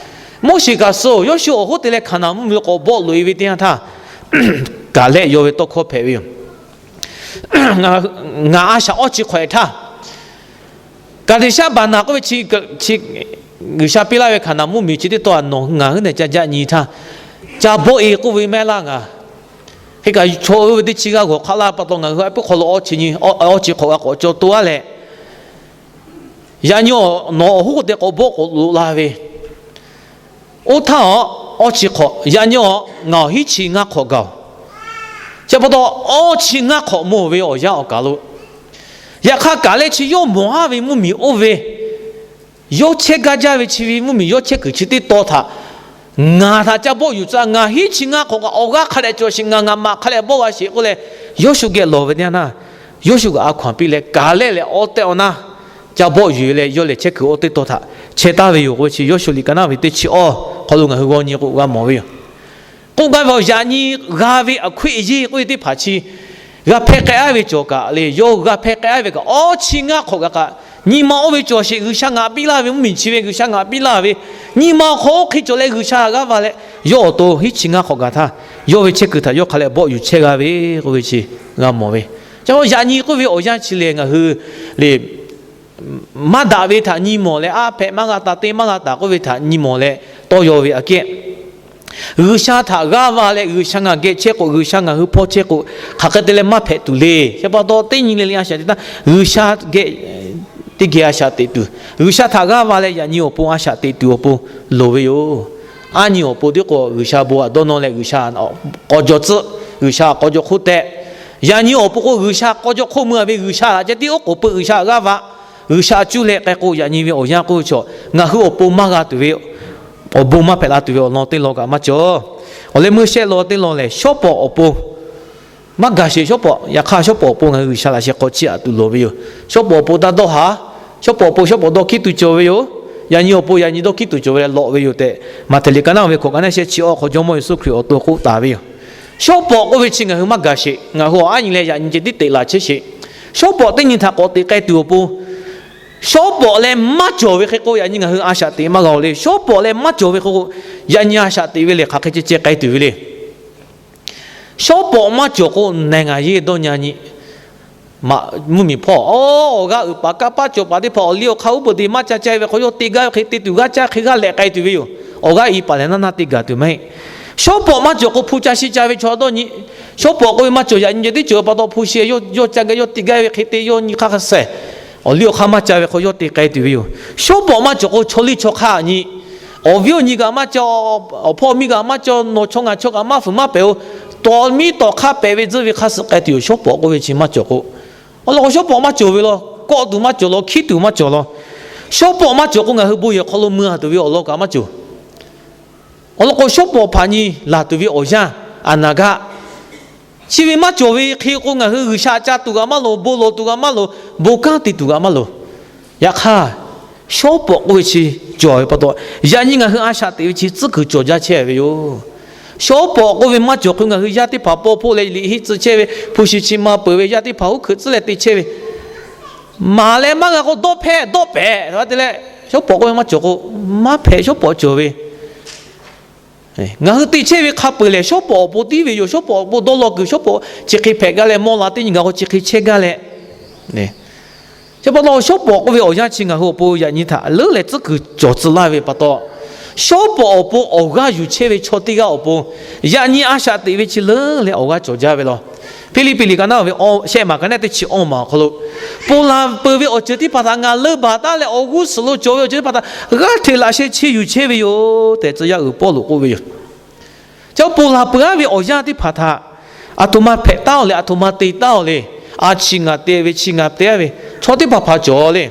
Moˉseˍ kaꞈ suh Yawˇshuˆ awˬ hoˉ te leh Hkaˍnanˍ mvuhˇmiˬ lo k'awꞈ bawˆ loꞈ e ve teˇ yanˇ htaˇ, Kaˍlehˆ yaw ve tawˇ hkawˇ hpehꞈ ve yoˬ. Ngaˬ a shaꞈ awˇ chi hk'awꞈ e htaˇ, Kaˍdeˍsaˆ Baˍnaˍ k'oˆ ve chi, chi G'uiˬsha piˇ laˇ ve Hkaˍnanˍ mvuhˇmiˬ chi teˇ taw a nawˬ ngaˬ hui nehˬ ca jaˆ nyi htaˇ, ca bawˆ e k'oˆ ve mehˆ laˇ ngaˬ. Hk'e kaꞈ chaw oˇ ve teˇ chi g'aˇ g'awˬ hk'aˆ laˇ pa taw ngaˬ hui a puiˉ hk'aw lo awˇ chi nyi, awˇ chi hk'awꞈ g'a k'awꞈ caw to a leh, yaꞈ nyi nawˬ awˬ hoˉ k'oˆ te k'awꞈ bawˆ k'awꞈ loꞈ la ve, oˇ htaˇ awˬ, awˇ chi hk'awꞈ, yaꞈ nyi awˬ ngaˬ awˬ hiˉ chi ngaˇ hk'awꞈ gaˬ-oˬ. Chi pa taw awˇ chi ngaˇ hk'awꞈ mawˬ ve awˬ yanˇ awˬ kaˬ lo, yaꞈ hk'aˇ Kaˍlehˆ chi yawˇ mawˬ haˉ ve mvuhˇmiˬ oˇ ve, yawˇ chehˇ gaˇ jaˇ ve chi ve mvuhˇmiˬ yawˇ chehˇ kuiˬ chi teˇ taw htaꞈ ngaˬ htaꞈ ca bawˆ yuˬ tcuh, ngaˬ hiˉ chi ngaˇ hk'awꞈ kaꞈ awˬ g'aˇ hk'a dehꞈ cawˬ sheˍ, ngaˬ ngaˬ maꞈ hk'a dehꞈ bawˆ g'a sheˍ k'oˆ leh, Yawˇshuˆ geh lawˬ ve teˇ yanˇ htaˇ, Yawˇshuˆ kaꞈ a hkaw anˬ piˇ leh Kaˍlehˆ lehˬ awˇ tehˆ awˇ naˇ ca bawˆ yuˬ leh yawˇ lehˬ chehˇ kuiˬ awˇ teˇ taw htaꞈ chehˇ taˍ ve yoˬ k'oˆ ve chi Yawˇshuˆ liꞈ ka naˆ ve teˇ chi awˇ hk'aw lo ngaˬ hui g'aw nyi k'o g'a mawˬ ve yoˬ. K'oˆ gaˇ ve awˬ yaꞈ nyi g'a ve အခွင့်အရေး k'oˆ ve teˇ hpaˍ chi g'a hpehˇ k'ai a ve cawˬ kaꞈ le, yawˇ g'a hpehˇ k'ai a ve kaꞈ awˇ chi ngaˇ hk'awꞈ gaˬ kaꞈ, nyi ma oˇ ve cawˬ sheˍ, G'uiˬsha ngaˬ piˇ laˇ ve mvuhˇmiˬ chi ve G'uiˬsha ngaˬ piˇ laˇ ve, nyi ma awˬ hk'aw oˇ hk'e cawˬ leh G'uiˬsha g'aˇ va leh, yawˇ awˬ to hiˉ chi ngaˇ hk'awꞈ gaˬ htaˇ, yawˇ ve chehˇ kuiˬ htaꞈ yawˇ hk'a leh bawˆ yuˬ chehˇ g'a ve k'oˆ ve chi g'a mawˬ ve. Ca yaꞈ nyi k'oˆ ve awˬ yanˇ chi lehˬ ngaˬ hui le maˇ daꞈ ve htaꞈ nyi mawˬ leh, a hpehꞈ maˇ g'a taˍ, te maˇ g'a taˍ k'oˆ ve htaꞈ nyi mawˬ leh tawˇ yaw ve aꞈ kehˉ, G'uiˬsha htaꞈ g'aˇ va leh G'uiˬsha ngaˬ geh chehˇ k'o, G'uiˬsha ngaˬ hui hpawˇ chehˇ k'o, hk'aˬ hk'e te leh maˇ hpehꞈ tuˬ le. Chi pa taw teˇ nyi le le a shaꞈ teꞈ htaˇ G'uiˬsha geh teˇ geh a shaꞈ teꞈ tuˬ, G'uiˬsha htaꞈ g'aˇ va leh yaꞈ nyi awˬ pon a shaꞈ teꞈ tuˬ awˬ pon loˍ ve yoˬ. Aˉ nyi awˬ pon tiˉ k'o G'uiˬsha bon htaꞈ dawˇ nawˇ leh G'uiˬsha k'aw jaw tcuhˆ, G'uiˬsha k'aw jaw hk'oˆ tehꞈ, yaꞈ nyi awˬ pon k'o G'uiˬsha k'aw jaw hk'oˆ mui a ve G'uiˬsha htaꞈ ceh tiˉ oˉ k'oˍ pui G'uiˬsha g'aˇ va, G'uiˬsha cuˇ leh k'ai k'o yaꞈ nyi ve awˬ yanˇ k'oˆ ve chaw, ngaˬ hui awˬ pon maˇ g'a tuˬ ve, awˬ bon maˇ hpehꞈ la tuˬ ve awˬ lawn teˇ lawn kaꞈ maˇ cawˬ. Awˬ leh meuˇ shehˆ lawn teˇ lawn lehˬ, shawˉ pawˍ awˬ pon maˇ gaˬ sheˍ. Shawˉ pawˍ yaꞈ hk'aˇ shawˉ pawˍ awˬ pon ngaˬ hui G'uiˬsha laꞈ sheh hk'aw chiˇ aꞈ tuˬ loˍ ve yoˬ. Shawˉ pawˍ awˬ pon taˇ dawˇ haˍ. Shawˉ pawˍ awˬ pon shawˉ pawˍ dawˇ hkiˉ tuˬ cawˬ ve yoˬ. Yaꞈ nyi awˬ pon yaꞈ nyi dawˇ hkiˉ tuˬ cawˬ ve leh lawꞈ ve yoˬ tehꞈ, Maꞈhtehˍ liꞈ ka naˆ ve hkawꞈ ka naˆ shehˆ chi awˇ hk'aw Jawˇmawˇ Yeˍsuˆ Hkriꞈ awˬ to k'oˆ taˍ ve yoˬ. Shawˉ pawˍ k'oˆ ve chi ngaˬ hui maˇ gaˬ sheˍ. Ngaˬ hui awˬ aˉ nyi leh yaꞈ nyi ceh tiˉ teꞈ laˬ chehˇ sheˍ. Shawˉ pawˍ teˇ nyi htaꞈ k'awꞈ teꞈ k'ai tuˬ awˬ pon, shawˉ pawˍ leh maˇ cawˬ ve hk'e k'o yaꞈ nyi ngaˬ hui a shaꞈ teꞈ maˇ g'a-oˬ le. Shawˉ pawˍ leh maˇ cawˬ ve hk'e k'o, yaꞈ nyi a shaꞈ teꞈ ve lehˬ hk'aˬ hk'e ceh ceh k'ai tuˬ ve le. Shawˉ pawˍ maˇ cawˬ k'o, နိုင်ငံရေး dawˇ nyi nyi, mvuhˇmiˬ hpawˇ awˬ g'aˇ uiˍ paˍ kanˇ paˆ cawˬ paˍ teˇ hpaˍ awˬ liˇ awˬ hk'aˇ uˉ peunˍ te maˇ ca ca ve hk'aw, yawˇ te gaˇ ve hk'e te tuˬ g'aˇ caˇ hk'e g'aˇ lehꞈ k'ai tuˬ ve yoˬ. Awˬ g'aˇ i paˍ lehˬ naˇ naˇ te gaˬ tuˬ maˇ heˆ. Shawˉ pawˍ maˇ cawˬ k'o, hpu ca shi ca ve chaw dawˇ nyi. Shawˉ pawˍ k'oˆ ve maˇ cawˬ, yaꞈ nyi ceh tiˉ cawˬ ve pa taw, hpu shi yawˇ ca gaˇ, yawˇ te gaˇ ve hk'e te, yawˇ nyi hk'aˇ hk'a shehˍ, awˬ liˇ awˬ hk'aˇ maˇ ca ve hk'aw yawˇ te k'ai tuˬ ve yoˬ. Shawˉ pawˍ maˇ cawˬ k'o, chaw liˇ chaw hk'aˇ nyi, awˬ viˉ awˬ nyi kaꞈ maˇ cawˬ, awˬ hpawˇ miˇ kaꞈ maˇ cawˬ, nawˬ chaw ngaˬ chaw kaꞈ maˇ fuiˍ maˇ pehˍ-o. Tawˍ miˇ tawˍ hk'aˇ pehˍ ve tzuhˇ ve hk'a suh k'ai tuˬ yoˬ. Shawˉ pawˍ k'oˆ ve chi maˇ cawˬ k'o, awˬ lawn k'o, shawˉ pawˍ maˇ cawˬ ve law, kawˆ tuˬ maˇ cawˬ law, hkiˉ tuˬ maˇ cawˬ law. Shawˉ pawˍ maˇ cawˬ k'o, ngaˬ hui bon yehˬ hk'aw lo mui a tuˬ ve awˬ lawn kaꞈ maˇ cawˬ. Awˬ lawn k'o, shawˉ pawˍ hpaꞈ nyi laˬ tuˬ ve awˬ yanˇ, a naˍ gaˆ, chi ve maˇ cawˬ ve hk'e k'o, ngaˬ hui G'uiˬsha ca tuˬ kaꞈ maˇ loˍ, bon lawˬ tuˬ kaꞈ maˇ loˍ, bon kanˉ te tuˬ kaꞈ maˇ loˍ. Yaꞈ hk'aˇ, shawˉ pawˍ k'oˆ ve chi cawˬ ve pa taw, yaꞈ nyi ngaˬ hui a shaꞈ teꞈ ve chi tcuhˉ kuiˬ cawˬ jaˇ chehˇ ve yoˬ. Shawˉ pawˍ k'oˆ ve maˇ cawˬ k'o, ngaˬ hui yaˇ teˇ hpaˍ paw hpoˆ leh liꞈ henˇ tcuh chehˇ ve, hpu shi chi ma peuˬ ve, yaˇ teˇ hpaˍ uˉ hkeuꞈ tcuhˉ leh te chehˇ ve, maˍ leh maˇ g'a k'o, dawˇ hpehꞈ dawˇ pehꞈ te leh, shawˉ pawˍ k'oˆ ve maˇ cawˬ k'o, maˇ hpehꞈ, shawˉ pawˍ cawˬ ve. Ngaˬ hui te chehˇ ve hk'a peu-eˬ lehˬ, shawˉ pawˍ awˬ pon tiˉ ve yoˬ. Shawˉ pawˍ awˬ pon dawˇ law kuiˬ, shawˉ pawˍ chi hk'e hpehꞈ gaˇ leh, mawˇ la teˇ nyi gaˬ k'o chi hk'e chehˇ gaˇ leh, chi pa taw shawˉ pawˍ k'oˆ ve awˬ yanˇ chi ngaˬ hui awˬ pon yaꞈ nyi htaꞈ leuˉ leh tcuhˉ kuiˬ cawˬ tcuh laˇ ve pa taw, shawˉ pawˍ awˬ pon awˬ g'aˇ yuˬ chehˇ ve chaw teˇ g'aˇ awˬ pon yaꞈ nyi a shaꞈ teꞈ ve chi leuˉ leh awˬ g'aˇ cawˬ jaˇ ve law. Hpiˇliˇpiˆ liꞈ ka naˉ ve shehˆ maˬ ka naˉ teˇ chi awˇ maˬ awˬ hk'aw lo, ponˬ laˬ peuˬ ve awˬ ceuˬ teˇ hpaˍ htaꞈ ngaˬ leunˇ baˬ taˉ leh awˬ g'uˇ suhˍ lo cawˬ ve awˬ ceuˬ teˇ hpaˍ htaꞈ g'aˇ hteꞈ laꞈ sheh cheˇ yuˬ chehˇ ve yoˬ tehꞈ, tcuh yaˇ uiˍ Pawˇluꞈ k'oˆ ve yoˬ. Chi ponˬ laˬ peuˬ-aˉ ve awˬ yanˇ teˇ hpaˍ htaꞈ aˬ htoꞈ ma hpehꞈ taˉ-oˬ le, aˬ htoꞈ ma te taˉ-oˬ le, a chi ngaˬ te ve chi ngaˬ te-a ve, chaw teˇ hpaˍ hpaˍ cawˬ le.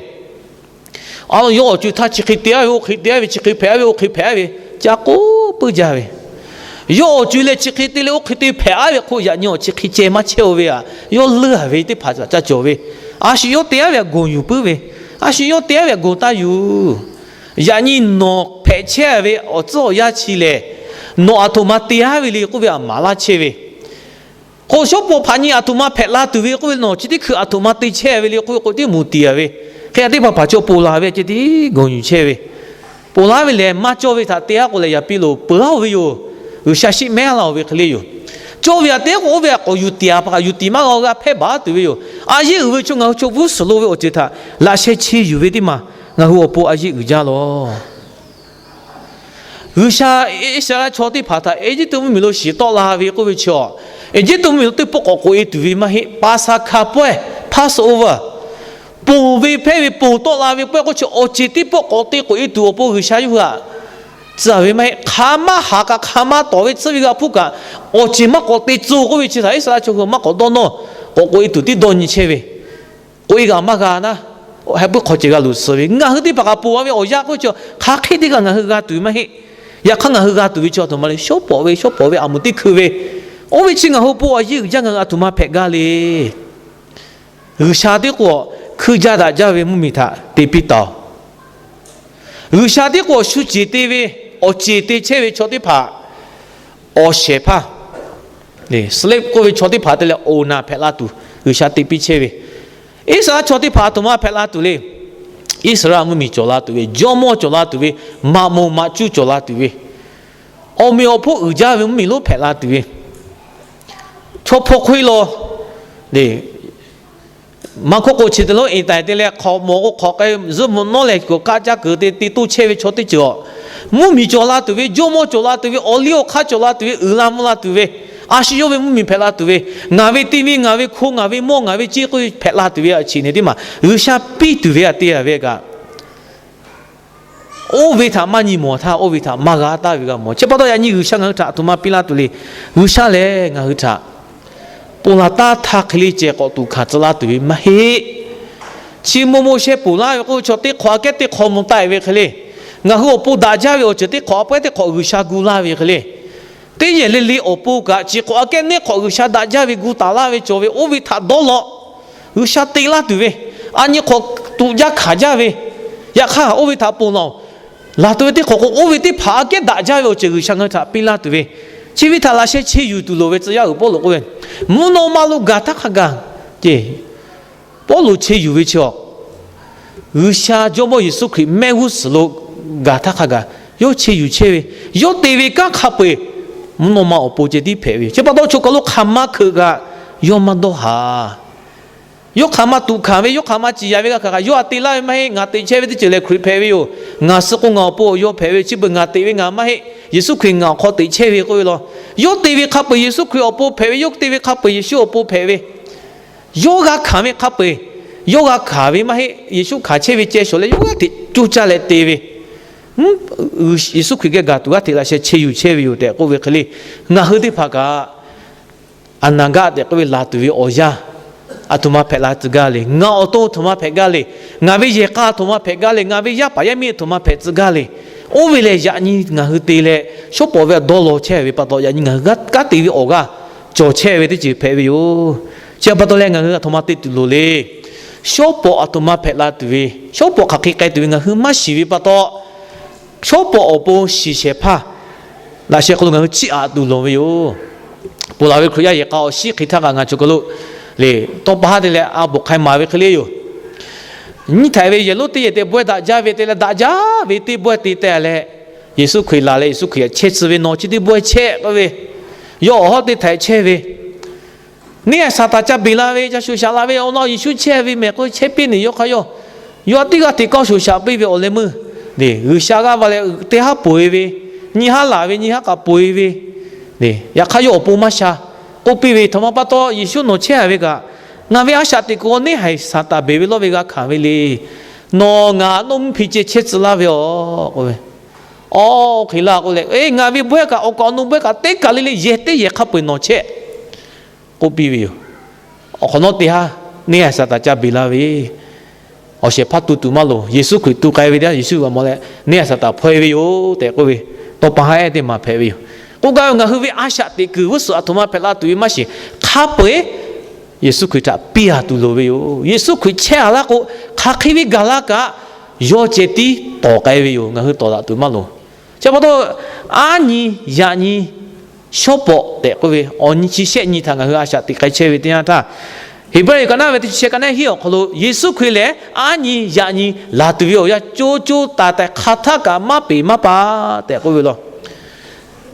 A, yawˇ awˬ co-e htaˇ chi hk'e te-a ve, oˇ hk'e te-a ve, chi hk'e hpehꞈ-a ve, oˇ hk'e hpehꞈ-a ve, ca k'oˆ puiˉ jaˇ ve. Yawˇ awˬ co-e leh chi hk'e te leh oˇ hk'e te hpehꞈ-a ve hk'oˆ, yaꞈ nyi awˬ chi hk'e ceh maˇ chehˇ-oˬ ve aꞈ, yawˇ leuˇ-a ve teˇ hpaˍ ca cawˬ ve. A shu yawˇ te-a ve aꞈ gawˬ yuˬ puiˉ ve, a shu yawˇ te-a ve aꞈ gawˬ taˇ yuˬ. Yaꞈ nyi nawˬ hpehꞈ chehˇ ve awˬ tcuhˉ awˬ yanˇ chi lehˬ, nawˬ aˬ htoꞈ ma te-a ve le k'oˆ ve aꞈ maˍ laˇ chehˇ ve. K'o, shawˉ pawˍ hpaꞈ nyi aˬ htoꞈ ma hpehꞈ la tuˬ ve k'oˆ ve, nawˬ chi teˇ hkui aˬ htoꞈ ma te chehˇ ve le k'oˆ ve k'o, tiˉ mui tiˍ-a ve. Hk'e a teˇ hpaˍ hpaˍ chaw ponˬ laˬ ve ceh tiˉ gawˬ yuˬ chehˇ ve. Ponˬ laˬ ve lehˬ, maˇ cawˇ ve htaꞈ te-a k'o lehˬ, yaꞈ piˇ loˬ peuˬ-a-oˬ ve yoˬ. G'uiˬsha shiˆ mehˉ laˇ-oˬ ve hk'e le yoˬ. Cawˇ ve aꞈ te k'o, oˇ ve aꞈ k'awꞈ yuˬ tiˍ-a pa kaꞈ, yuˬ tiˍ maˇ g'a-o g'a hpehˇ baˬ tuˬ ve yoˬ. A yeˇ uiˍ ve chaw, ngaˬ hui chaw g'uˇ suhˍ lo ve awˬ ceuˬ htaꞈ laꞈ sheh cheˇ yuˬ ve teˇ maˬ ngaˬ hui awˬ pon a yeˇ uiˍ jaˇ law. G'uiˬsha Iˉsaˍreˍlaˆ chaw teˇ hpaˍ htaꞈ Eˇjiˇtuꞈ mvuhˇmiˬ lo shiˍ tawˆ la ve k'oˆ ve chi, Eˇjiˇtuꞈ mvuhˇmiˬ lo teˇ pawˆ k'awꞈ k'oꞈ-e tuˬ ve maˇ heˆ. Paˍsaˍhkaˍ pawehˇ, Passover, ponˬ ve hpehˇ ve ponˬ tawˆ la ve pawehˇ k'oˆ chi, awˬ ceuˬ teˇ pawˆ k'awꞈ te k'oꞈ-e tuˬ awˬ pon G'uiˬsha yawˇ hui htaꞈ tcuh ve maˇ heˆ. Hk'aˬ ma haˍ kaꞈ hk'aˬ ma tawˍ ve tsuhˇ ve g'a hpuˇ kaꞈ, awˬ ceuˬ maˇ k'awꞈ te tcuh k'oˆ ve chi htaꞈ Iˉsaˍreˍlaˆ chaw hui maˇ k'awꞈ dawˇ nawˇ, k'awꞈ k'oꞈ-e tuˬ tiˉ dawˇ nyi chehˇ ve. K'oꞈ-e g'a maˇ g'a naˉ, heh puiˉ hk'aw ceuˬ g'a luˬ suhˍ ve. Ngaˬ hui teˇ hpaˍ kaꞈ ponˬ-a ve awˬ yanˇ k'oˆ ve chi, hk'aˬ hk'e teˇ g'aˇ ngaˬ hui g'a tuˬ ve maˇ heˆ. Yaꞈ hk'aˇ ngaˬ hui g'a tuˬ ve chi aˬ htoꞈ ma le, shawˉ pawˍ ve, shawˉ pawˍ ve aˬ moˍ teˇ hkui ve, oˇ ve chi ngaˬ hui pon a yeˇ uiˍ jaˇ, ngaˬ hui aˬ htoꞈ ma hpehꞈ gaˇ le. G'uiˬsha teˇ k'o, hkui jaˇ daꞈ jaˇ ve mvuhˇmiˬ htaꞈ te piˇ taˍ-oˬ. G'uiˬsha teˇ k'o, shu ceˬ te ve, awˬ ceˬ te chehˇ ve chaw teˇ hpaˍ, awˬ shehˍ hpaˇ, slave k'oˆ ve chaw teˇ hpaˍ te leh awˬ naˬ hpehꞈ la tuˬ G'uiˬsha te piˇ chehˇ ve. Iˉsaˍreˍlaˆ chaw teˇ hpaˍ aˬ htoꞈ ma hpehꞈ la tuˬ le. Iˉsaˍreˍlaˆ mvuhˇmiˬ cawˬ la tuˬ ve, jawˇmawˇ cawˬ la tuˬ ve, maꞈ moˍ maꞈ cuˇ cawˬ la tuˬ ve, awˬ meꞈ awˬ hponˇ uiˍ jaˇ ve mvuhˇmiˬ lonˉ hpehꞈ la tuˬ ve, chaw hpaw hk'oˆ-e law, maˇ hk'oˆ k'o chi te lonˉ eˍ taiˍ te leh hk'awꞈ mawˬ k'o hk'awꞈ k'ai zuhˆ mvuh nawˉ leh k'oˍ kaˆ caˇ kuiˬ te te toˇ chehˇ ve chaw teˇ ceuˬ, mvuhˇmiˬ cawˬ la tuˬ ve, jawˇmawˇ cawˬ la tuˬ ve, awˬ liˇ awˬ hk'aˇ cawˬ la tuˬ ve, uiˍ la mvuh la tuˬ ve, a shu yawˇ ve mvuhˇmiˬ hpehꞈ la tuˬ ve, ngaˬ ve teˇ miˇ ngaˬ ve hko ngaˬ ve mawˇ ngaˬ ve ceˇ k'oˆ ve hpehꞈ la tuˬ ve aꞈ chi ne teˇ maˬ G'uiˬsha piˇ tuˬ ve aꞈ te-a ve kaꞈ, oˇ ve htaꞈ maˇ nyi mawˬ htaˇ, oˇ ve htaꞈ maˇ g'a taˍ ve g'a mawˬ. Chi pa taw yaꞈ nyi G'uiˬsha ngaˬ hui htaꞈ aˬ htoꞈ ma piˇ laˇ tuˬ le. G'uiˬsha lehˬ ngaˬ hui htaꞈ ponˬ laˬ taˇ htaˇ hk'e le ceh k'awꞈ tuˬ hkanˍ tcuh laˇ tuˬ ve maˇ heˆ. Chi mo mo sheh ponˬ laˇ ve k'oˆ ve chaw teˇ hk'awꞈ aꞈ kehˉ teˇ hk'awꞈ mvuh taˆ-e ve hk'e le. Ngaˬ hui awˬ pon daꞈ jaˇ ve awˬ ceuˬ teˇ hk'awꞈ aꞈ pawehˇ teˇ hk'awꞈ G'uiˬsha gu laˇ ve hk'e le. Teˇ yehˬ le le awˬ pon kaꞈ chi hk'awꞈ aꞈ kehˉ neˇ hk'awꞈ G'uiˬsha daꞈ jaˇ ve gu taˍ laˇ ve cawˬ ve oˇ ve htaꞈ dawˇ law. G'uiˬsha te laˇ tuˬ ve, a nyi hk'awꞈ tuꞈ jaˇ hkanˍ jaˇ ve, yaꞈ hk'aˇ oˇ ve htaꞈ ponˬ laˬ-oˬ. Laˬ tuˬ ve teˇ hk'awꞈ k'o, oˇ ve teˇ hpaˍ aꞈ kehˉ daꞈ jaˇ ve awˬ ceuˬ G'uiˬsha ngaˬ hui htaꞈ piˇ laˇ tuˬ ve, chi ve htaꞈ laꞈ sheh cheˇ yuˬ tuˬ loˍ ve tcuh yaˇ uiˍ Pawˇluꞈ k'oˆ ve, mvuhˇ naw ma lo gaˬ htaˇ hk'a gaˬ, ceˇ, Pawˇluꞈ cheˇ yuˬ ve chi, G'uiˬsha jawˇmawˇ Yeˍsuˆ Hkriꞈ mehˆ g'uˇ suhˍ lo gaˬ htaˇ hk'a gaˬ yawˇ cheˇ yuˬ chehˇ ve, yawˇ te ve kanˉ hk'a peu-eˬ mvuhˇ naw ma awˬ pon ceh tiˉ hpehꞈ ve yoˬ. Chi pa taw chaw kaˬ lo hk'aˬ ma hkeuꞈ kaꞈ yawˇ maˇ dawˇ haˍ. Yawˇ hk'aˬ ma tuꞈ hkanˍ ve, yawˇ hk'aˬ ma ciˍ yaꞈ ve g'a hkanˍ kaꞈ, yawˇ aꞈ te laˇ ve maˇ heˆ. Ngaˬ teꞈ chehˇ ve teˇ ceuˬ lehˬ Hkriꞈ hpehꞈ ve yoˬ. Ngaˬ suh k'o ngaˬ awˬ pon awˬ yaw hpehꞈ ve, chi beuꞈ ngaˬ teꞈ ve ngaˬ maˇ heˆ. Yeˍsuˆ Hkriꞈ ngaˬ awˬ hk'aw teꞈ chehˇ ve k'oˆ ve law. Yawˇ te ve hk'a peu-eˬ Yeˍsuˆ Hkriꞈ awˬ pon hpehꞈ ve, yawˇ te ve hk'a peu-eˬ Yeˍsuˆ awˬ pon hpehꞈ ve. Yawˇ g'a hkanˍ ve hk'a peu-eˬ, yawˇ g'a hkanˍ ve maˇ heˆ, Yeˍsuˆ hkanˍ chehˇ ve ceh shawˍ leh yawˇ g'aˇ hteꞈ coˇ caˇ leh te ve. Yeˍsuˆ Hkriꞈ geh gaˬ tuˬ g'aˇ hteꞈ laꞈ sheh chehˇ yuˬ chehˇ ve yoˬ tehꞈ k'oˆ ve hk'e le, ngaˬ hui teˇ hpaˍ kaꞈ a naˍ gaˆ tehꞈ k'oˆ ve laˬ tuˬ ve awˬ yanˇ aˬ htoꞈ ma hpehꞈ la tcuh gaˇ le. Ngaˬ awˬ to aˬ htoꞈ ma hpehꞈ gaˇ le. Ngaˬ ve yehˬ k'a aˬ htoꞈ ma hpehꞈ gaˇ le. Ngaˬ ve yaˇ paˍ yaˇ miˇ aˬ htoꞈ ma hpehꞈ tcuh gaˇ le. Oˇ ve lehˬ, yaꞈ nyi ngaˬ hui te leh shawˉ pawˍ ve awˬ dawˇ law chehˇ ve pa taw, yaꞈ nyi ngaˬ hui kanˉ te ve awˬ g'aˇ cawˬ chehˇ ve teˇ ceuˬ hpehꞈ ve yoˬ. Chi pa taw leh ngaˬ hui aˬ htoꞈ ma te tuˬ loˍ le. Shawˉ pawˍ aˬ htoꞈ ma hpehꞈ la tuˬ ve, shawˉ pawˍ hk'aˬ hk'e k'ai tuˬ ve ngaˬ hui maˇ shiˍ ve pa taw, shawˉ pawˍ awˬ pon shiˍ shehˍ hpaˇ laꞈ sheh hk'aw lo ngaˬ hui chiˇ aꞈ tuˬ loˍ ve yoˬ. Ponˬ laˬ ve Hkriꞈ yaˇ yehˬ k'a awˬ shiˉ hk'e htaˇ kaꞈ ngaˬ cawˬ kaˬ lo le, tawˇ pa haˉ te leh a bvuhꞈ hk'ai maˍ ve hk'e le yoˬ. Nyiˇ htaiꞈ ve yehˬ lonˉ teˇ yehˬ te bawehˇ daꞈ jaˇ ve te leh daꞈ jaˇ ve teˇ bawehˇ te teh leh, Yeˍsuˆ Hkriꞈ laˬ leh Yeˍsuˆ Hkriꞈ chehˇ tcuh ve, nawˬ chi teˇ bawehˇ chehˇ k'oˆ ve, yawˇ awˬ hawˉ teˇ htaiꞈ chehˇ ve, neˇ haiˬ Saˍtanˍ ca beˬ la ve, ca shoˍ shaꞈ la ve awˬ lawn Yeˍsuˆ chehˇ ve mehˬ k'oˆ chehˇ piˇ neˬ yawˇ hk'a yawˇ, yawˇ teˇ g'aˇ hteꞈ kawˇ shoˍ shaꞈ piˇ ve awˬ leh meuˇ, G'uiˬsha g'aˇ va leh teˇ haˉ peuˬ e ve, nyiˇ haˉ laˬ ve, nyiˇ haˉ k'aꞈ peuˬ e ve, yaꞈ hk'aˇ yawˇ awˬ pon maˇ sha k'oˆ piˇ ve, htoꞈ ma pa taw Yeˍsuˆ nawˬ chehˇ a ve kaꞈ, ngaˬ ve a shaꞈ teꞈ kuiˬ awˬ neˇ haiˬ Saˍtanˍ beˬ ve lawˇ ve g'a hkanˍ ve le. Nawˬ ngaˬ nawˇ mvuhˇ hpi ceh chehˇ tcuh laˇ ve aˬ k'oˆ ve, awˬ hk'e laˇ k'oˆ leh, ngaˬ ve bawehˇ kaꞈ awˬ kaꞈ awˬ nu bawehˇ kaꞈ teˇ kaˬ le le yehˬ teˇ yehˬ hk'a peu-eˬ nawˬ chehˇ k'oˆ piˇ ve yoˬ. Awˬ hk'awꞈ nawˉ teˇ haˉ neˇ haiˬ Saˍtanˍ ca beˬ la ve, awˬ shehˍ hpaˇ tu tuˬ maˇ loˍ. Yeˍsuˆ Hkriꞈ tu k'ai ve teˇ yanˇ Yeˍsuˆ g'a mawˬ leh neˇ haiˬ Saˍtanˍ hpaw e ve yoˬ tehꞈ k'oˆ ve, tawˇ pa haˉ ehˉ teˇ maˬ hpehꞈ ve yoˬ. K'oˆ gaˇ ve, ngaˬ hui ve a shaꞈ teꞈ kuiˬ g'uˇ suhˍ aˬ htoꞈ ma hpehꞈ la tuˬ ve maˇ shiˍ, hk'a peu-eˬ Yeˍsuˆ Hkriꞈ htaꞈ piˇ a tuˬ loˍ ve yoˬ. Yeˍsuˆ Hkriꞈ chehˇ a laˇ k'o, hk'aˬ hk'e ve gaˬ la kaꞈ yawˇ ceh tiˉ tawˍ k'ai ve yoˬ. Ngaˬ hui tawˍ daꞈ tuˬ maˇ loˍ. Chi pa taw, aˉ nyi yaꞈ nyi shawˉ pawˍ tehꞈ k'oˆ ve awˬ nyi chi shehˆ nyi htaꞈ ngaˬ hui a shaꞈ teꞈ k'ai chehˇ ve teˇ yanˇ htaˇ, Heˍbrehˇ ka naˉ ve teˇ chi shehˆ ka naˉ hiˉ awˬ hk'aw lo Yeˍsuˆ Hkriꞈ lehˬ aˉ nyi yaꞈ nyi laˬ tuˬ ve awˬ yanˇ co co taiˍ taiˍ hk'aˬ htaˆ kaꞈ maˇ peˍ maˇ pa tehꞈ k'oˆ ve law.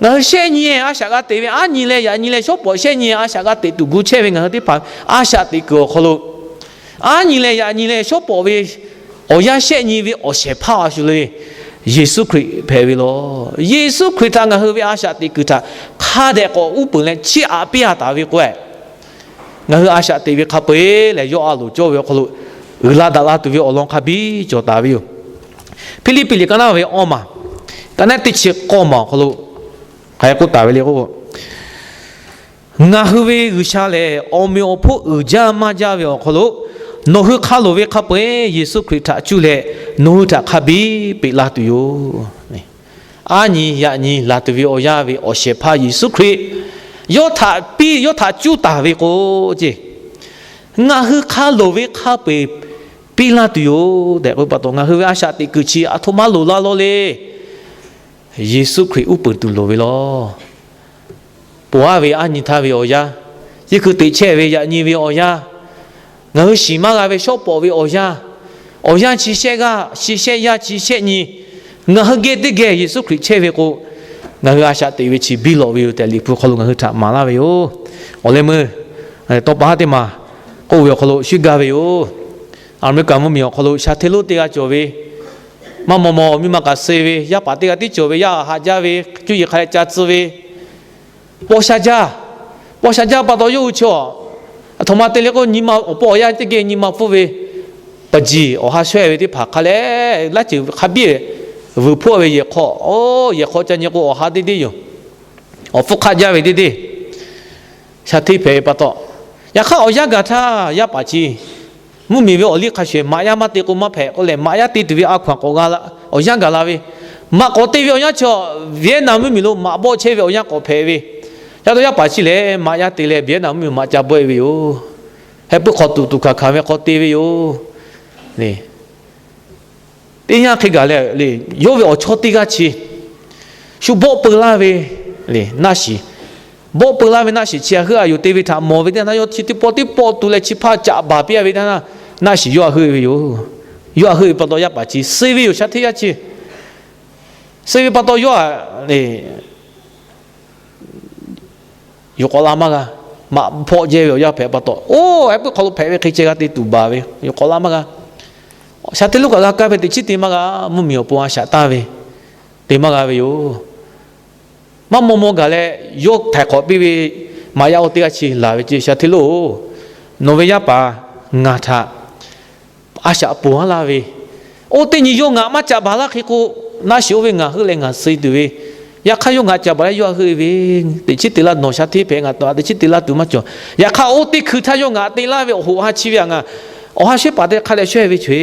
Ngaˬ hui shehˆ nyi a shaꞈ g'a teꞈ ve, aˉ nyi leh yaꞈ nyi leh shawˉ pawˍ shehˆ nyi a shaꞈ g'a teꞈ tuˬ gu chehˇ ve ngaˬ hui teˇ hpaˍ a shaꞈ teꞈ kuiˬ awˬ hk'aw lo, aˉ nyi leh yaꞈ nyi leh shawˉ pawˍ ve awˬ yanˇ shehˆ nyi ve awˬ shehˍ hpaˇ a shu le, Yeˍsuˆ Hkriꞈ hpehꞈ ve law. Yeˍsuˆ Hkriꞈ htaꞈ ngaˬ hui ve a shaꞈ teꞈ kuiˬ htaꞈ hk'a dehꞈ k'awꞈ uˉ peunˍ leh chiˇ aꞈ piˇ a taˍ ve k'o, ngaˬ hui a shaꞈ teꞈ ve hk'a peu-eˬ lehˬ, yawˇ a loˍ cawˇ ve awˬ hk'aw lo uiˍ la daꞈ la tuˬ ve awˬ lawn hk'a biˇ cawˬ taˍ ve yoˬ. Hpiˇliˇpiˆ liꞈ ka naˉ ve awˇ maˬ, ka naˉ teˇ chi k'awˇ maˬ awˬ hk'aw lo hk'aˬ hk'e k'oˆ taˍ ve le k'o, Ngaˬ hui ve G'uiˬsha lehˬ, awˬ meꞈ awˬ hponˇ uiˍ jaˇ maˇ jaˇ ve awˬ hk'aw lo, nawˬ hui hk'a loˍ ve hk'a peu-eˬ Yeˍsuˆ Hkriꞈ htaꞈ cuˇ leh nawˬ hui htaꞈ hk'a biˇ peꞈ laˇ tuˬ yoˬ. Aˉ nyi yaꞈ nyi laˬ tuˬ ve awˬ yanˇ ve awˬ shehˍ hpaˇ Yeˍsuˆ Hkriꞈ yawˇ htaꞈ piˇ, yawˇ htaꞈ cuˇ taˍ ve k'o, ngaˬ hui hk'a loˍ ve hk'a peu-eˬ piˇ laˇ tuˬ yoˬ tehꞈ k'oˆ pa taw, ngaˬ hui ve a shaꞈ teꞈ kuiˬ chi aˬ htoꞈ ma loˍ la law le. Yeˍsuˆ Hkriꞈ uˉ peunˍ tuˬ loˍ ve law. Ponˬ aˉ ve aˉ nyi htaˇ ve awˬ yanˇ, chi hkui teꞈ chehˇ ve yaꞈ nyi ve awˬ yanˇ, ngaˬ hui shiˍ maˇ g'a ve shawˉ pawˍ ve awˬ yanˇ, awˬ yanˇ chi shehˆ g'aˇ, chi shehˆ yaˇ, chi shehˆ nyi, ngaˬ hui geh teˇ geh Yeˍsuˆ Hkriꞈ chehˇ ve k'o, ngaˬ hui a shaꞈ teꞈ ve chi biˇ lawꞈ ve yoˬ tehꞈ Liꞈ hpu hk'aw lo ngaˬ hui htaꞈ maˍ laˇ ve yoˬ. Awˬ leh meuˇ tawˇ pa haˉ teˇ maˬ k'oˆ ve awˬ hk'aw lo shuˉ gaˇ ve yoˬ. Aˍmeˍriˆkaˍ mvuhˇmiˬ awˬ hk'aw lo sha hteˇ lonˉ teˇ g'aˇ cawˬ ve, maˇ maw maw miˇ ma kaꞈ suh ve, yaˇ paˍ teˇ g'aˇ tiˉ cawˬ ve, yaˇ haꞈ jaˇ ve, cuˇ yiˍ hk'a leh ca tcuh ve, paw sha jaˇ. Paw sha jaˇ pa taw yawˇ hui chi aˬ htoꞈ ma te le k'o, nyi ma awˬ pawˆ awˬ yanˇ teˇ geh nyi ma pfuhˇ ve, paˍ jiˬ awˬ ha shawehˇ ve teˇ hpaˍ hk'a leh laˇ ceuˬ hk'a biˇ vuiˬ hpfuhˆ ve yehˬ hk'aw, yehˬ hk'aw ca nyi k'o awˬ ha deˇ deˇ yoˬ. Awˬ hpfuhˇ hk'aˆ jaˇ ve deˇ deˇ sha hteˇ hpehꞈ ve pa taw, yaꞈ hk'aˇ awˬ yanˇ gaˬ htaˇ yaˇ paˍ chi mvuhˇmiˬ ve awˬ liˇ hk'a shuˍ maꞈ yaˇ maˇ te k'o maˇ hpehꞈ k'oˆ leh, maꞈ yaˇ te tuˬ ve a hkaw-anˬ k'awꞈ g'a la, awˬ yanˇ gaˬ la ve, maꞈ k'awꞈ te ve awˬ yanˇ chi Vietnam mvuhˇmiˬ lo maꞈ bawˆ chehˇ ve awˬ yanˇ k'awꞈ hpehꞈ ve. Yaˇ to yaˇ paˍ chi lehˬ maꞈ yaˇ te leh Vietnam mvuhˇmiˬ maꞈ ca bawˆ e ve yoˬ. Heh puiˉ hk'aw tuˬ tuˬ hkanˍ hkanˍ ve hk'aw te ve yoˬ. Teˇ yanˇ hk'e gaˬ leh, yawˇ ve awˬ chawˇ teˇ g'aˇ chi shu bawˆ peu laˇ ve naˆ shiˍ, bawˆ peu laˇ ve naˆ shiˍ chi a heuˆ a yoˬ te ve htaꞈ mawˬ ve teˇ yanˇ, yawˇ chi teˇ pawˆ teˇ pawˆ tu leh chi hpaˇ caꞈ baˬ piˇ a ve teˇ yanˇ, naˆ shiˍ yawˇ a heuˆ e ve yoˬ. Yawˇ a heuˆ ve pa taw yaˇ paˍ chi suh ve yoˬ. Sha hteˇ yaˇ chi suh ve pa taw yawˇ a yoˬ k'awꞈ la maˇ g'a. Maꞈ hpawˆ jehˇ ve awˬ yanˇ hpehꞈ pa taw, oˇ heh puiˉ hk'aw lo hpehꞈ ve hk'e ceh g'a te tuˬ baˬ ve yoˬ k'awꞈ la maˇ g'a. Sha hteˇ lonˉ kaꞈ g'a kaˇ ve teꞈ chiˉ te maˇ g'a, mvuhˇmiˬ awˬ pon a shaꞈ tanˇ ve te maˇ g'a ve yoˬ. Maˇ maw maw gaˬ leh yawˇ htaiˍ hk'awꞈ piˇ ve maꞈ yaˇ oˇ teˇ g'aˇ chi laˬ ve ceˇ, Shaˍ hteˇ lonˉ-oˬ, nawˬ ve yaˇ paˍ ngaˬ htaꞈ a shaꞈ ponˬ haˉ laˇ ve, oˇ teˇ nyi yawˇ ngaˬ maˇ caꞈ baˬ laˇ hk'e k'o, naˆ shiˍ oˇ ve ngaˬ heuˆ leh ngaˬ suh tuˬ ve, yaꞈ hk'aˇ yawˇ ngaꞈ caꞈ baˬ leh yawˇ htaꞈ heuˆ ve, teꞈ chiˉ te laˇ, nawˬ Shaˍ hteˇ hpehꞈ ngaˬ taꞈ teꞈ chiˉ te laˇ tuˬ maˇ cawˬ. Yaꞈ hk'aˇ oˇ teˇ hkui htaˇ yawˇ ngaˬ te laˇ ve awˬ hoꞈ ha chi ve htaꞈ ngaˬ awˬ ha shehˉ paˍ teˇ hk'a dehꞈ shawehˇ ve ceˇ,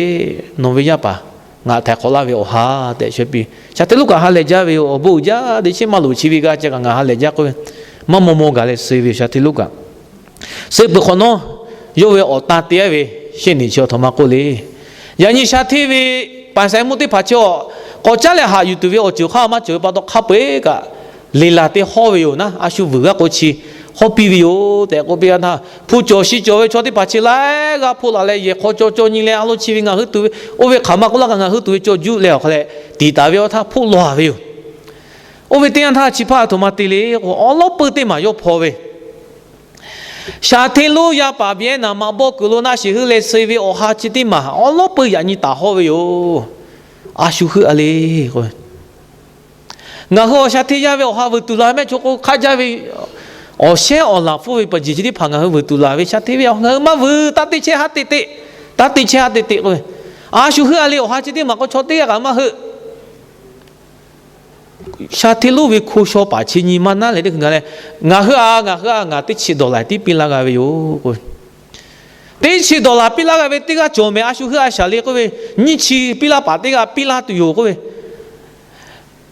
nawˬ ve yaˇ paˍ ngaˬ htaiˍ hk'awꞈ laˇ ve awˬ ha tehꞈ shawehˇ piˇ. Shaˍ hteˇ lonˉ kaꞈ ha lehˬ jaˇ ve yoˬ. Awˬ bon uiˍ jaˇ, teꞈ chiˉ maˇ loˍ, chi ve g'a ca kaꞈ ngaˬ ha lehˬ jaˇ k'oˆ ve, maˇ maw maw gaˬ leh suh ve Shaˍ hteˇ lonˉ kaꞈ suh peuˬ hk'awꞈ nawˉ, yawˇ ve awˬ tan te-a ve shehˆ niꞈ chi awˬ htoꞈ ma k'oˆ le. Yaꞈ nyi Shaˍ hteˇ ve paˍ saiˍ mvuhˇ teˇ hpaˍ chi awˬ k'awꞈ caˉ leh haꞈ yuˬ tuˬ ve awˬ ceuˬ hk'aˇ maˇ cawˬ ve pa taw hk'a peu-eˬ kaꞈ, liꞈ laˬ teˇ hawˉ ve yoˬ naˉ, a shu vuiˬ g'aˇ k'o chi hawˉ piˇ ve yoˬ tehꞈ k'oˆ piˇ a htaˇ, hpu cawˬ shi cawˬ ve chaw teˇ hpaˍ chi laiˉ g'aˇ hpoˆ laˬ leh yehˬ hk'aw caw caw nyi leh a lo chi ve ngaˬ hui tuˬ ve, oˇ ve hk'aˬ ma k'oˆ laˇ kaꞈ ngaˬ hui tuˬ ve caw juˆ leh awˬ hk'a leh tiˍ taˍ ve awˬ htaˇ hpoˆ law-a ve yoˬ. Oˇ ve teˇ yanˇ htaˇ chi hpaˇ a htoꞈ ma te le k'o, awˉ lawˉ peuˇ teˇ maˬ yawˇ hpaw ve Shaˍ hteˇ lonˉ yaˇ paˍ Vietnam bawˆ kuiˬ lo naˆ shiˍ heuˆ leh suh ve awˬ ha chi teˇ maˬ awˉ lawˉ peuˇ yaꞈ nyi taˍ hawˉ ve yoˬ. A shu heuˆ-a le k'o, ngaˬ hui awˬ Shaˍ hteˇ yaˇ ve awˬ ha vuiˬ tuˬ laˬ mehˆ chaw k'o hk'aˆ jaˇ ve awˬ shehˉ awˬ laˬ hpfuhˇ ve paˍ jeˬ chi teˇ hpaˍ ngaˬ hui vuiˬ tuˬ laˬ ve, Shaˍ hteˇ ve ngaˬ hui maˇ vuiˬ, taˇ te chehˇ haˉ te te, taˇ te chehˇ haˉ te te k'o, a shu heuˆ-a le, awˬ ha chi teˇ maˬ k'o chaw teˇ g'aˇ kaꞈ maˇ heuˆ. Shaˍ hteˇ lonˉ ve hko shaw paˍ chi nyi ma naˉ leh teˇ hkui gaˬ leh, ngaˬ heuˆ-a, ngaˬ heuˆ-a, ngaˬ teˇ chi dollar tiˉ piˇ laˇ g'a ve yoˬ k'o, teˇ chi dollar piˇ laˇ g'a ve teˇ g'aˇ cawˬ mehˍ, a shu heuˆ-a shaˍ le k'oˆ ve, nyiˇ chi piˇ laˇ paˍ teˇ g'aˇ piˇ laˇ tuˬ yoˬ k'oˆ ve,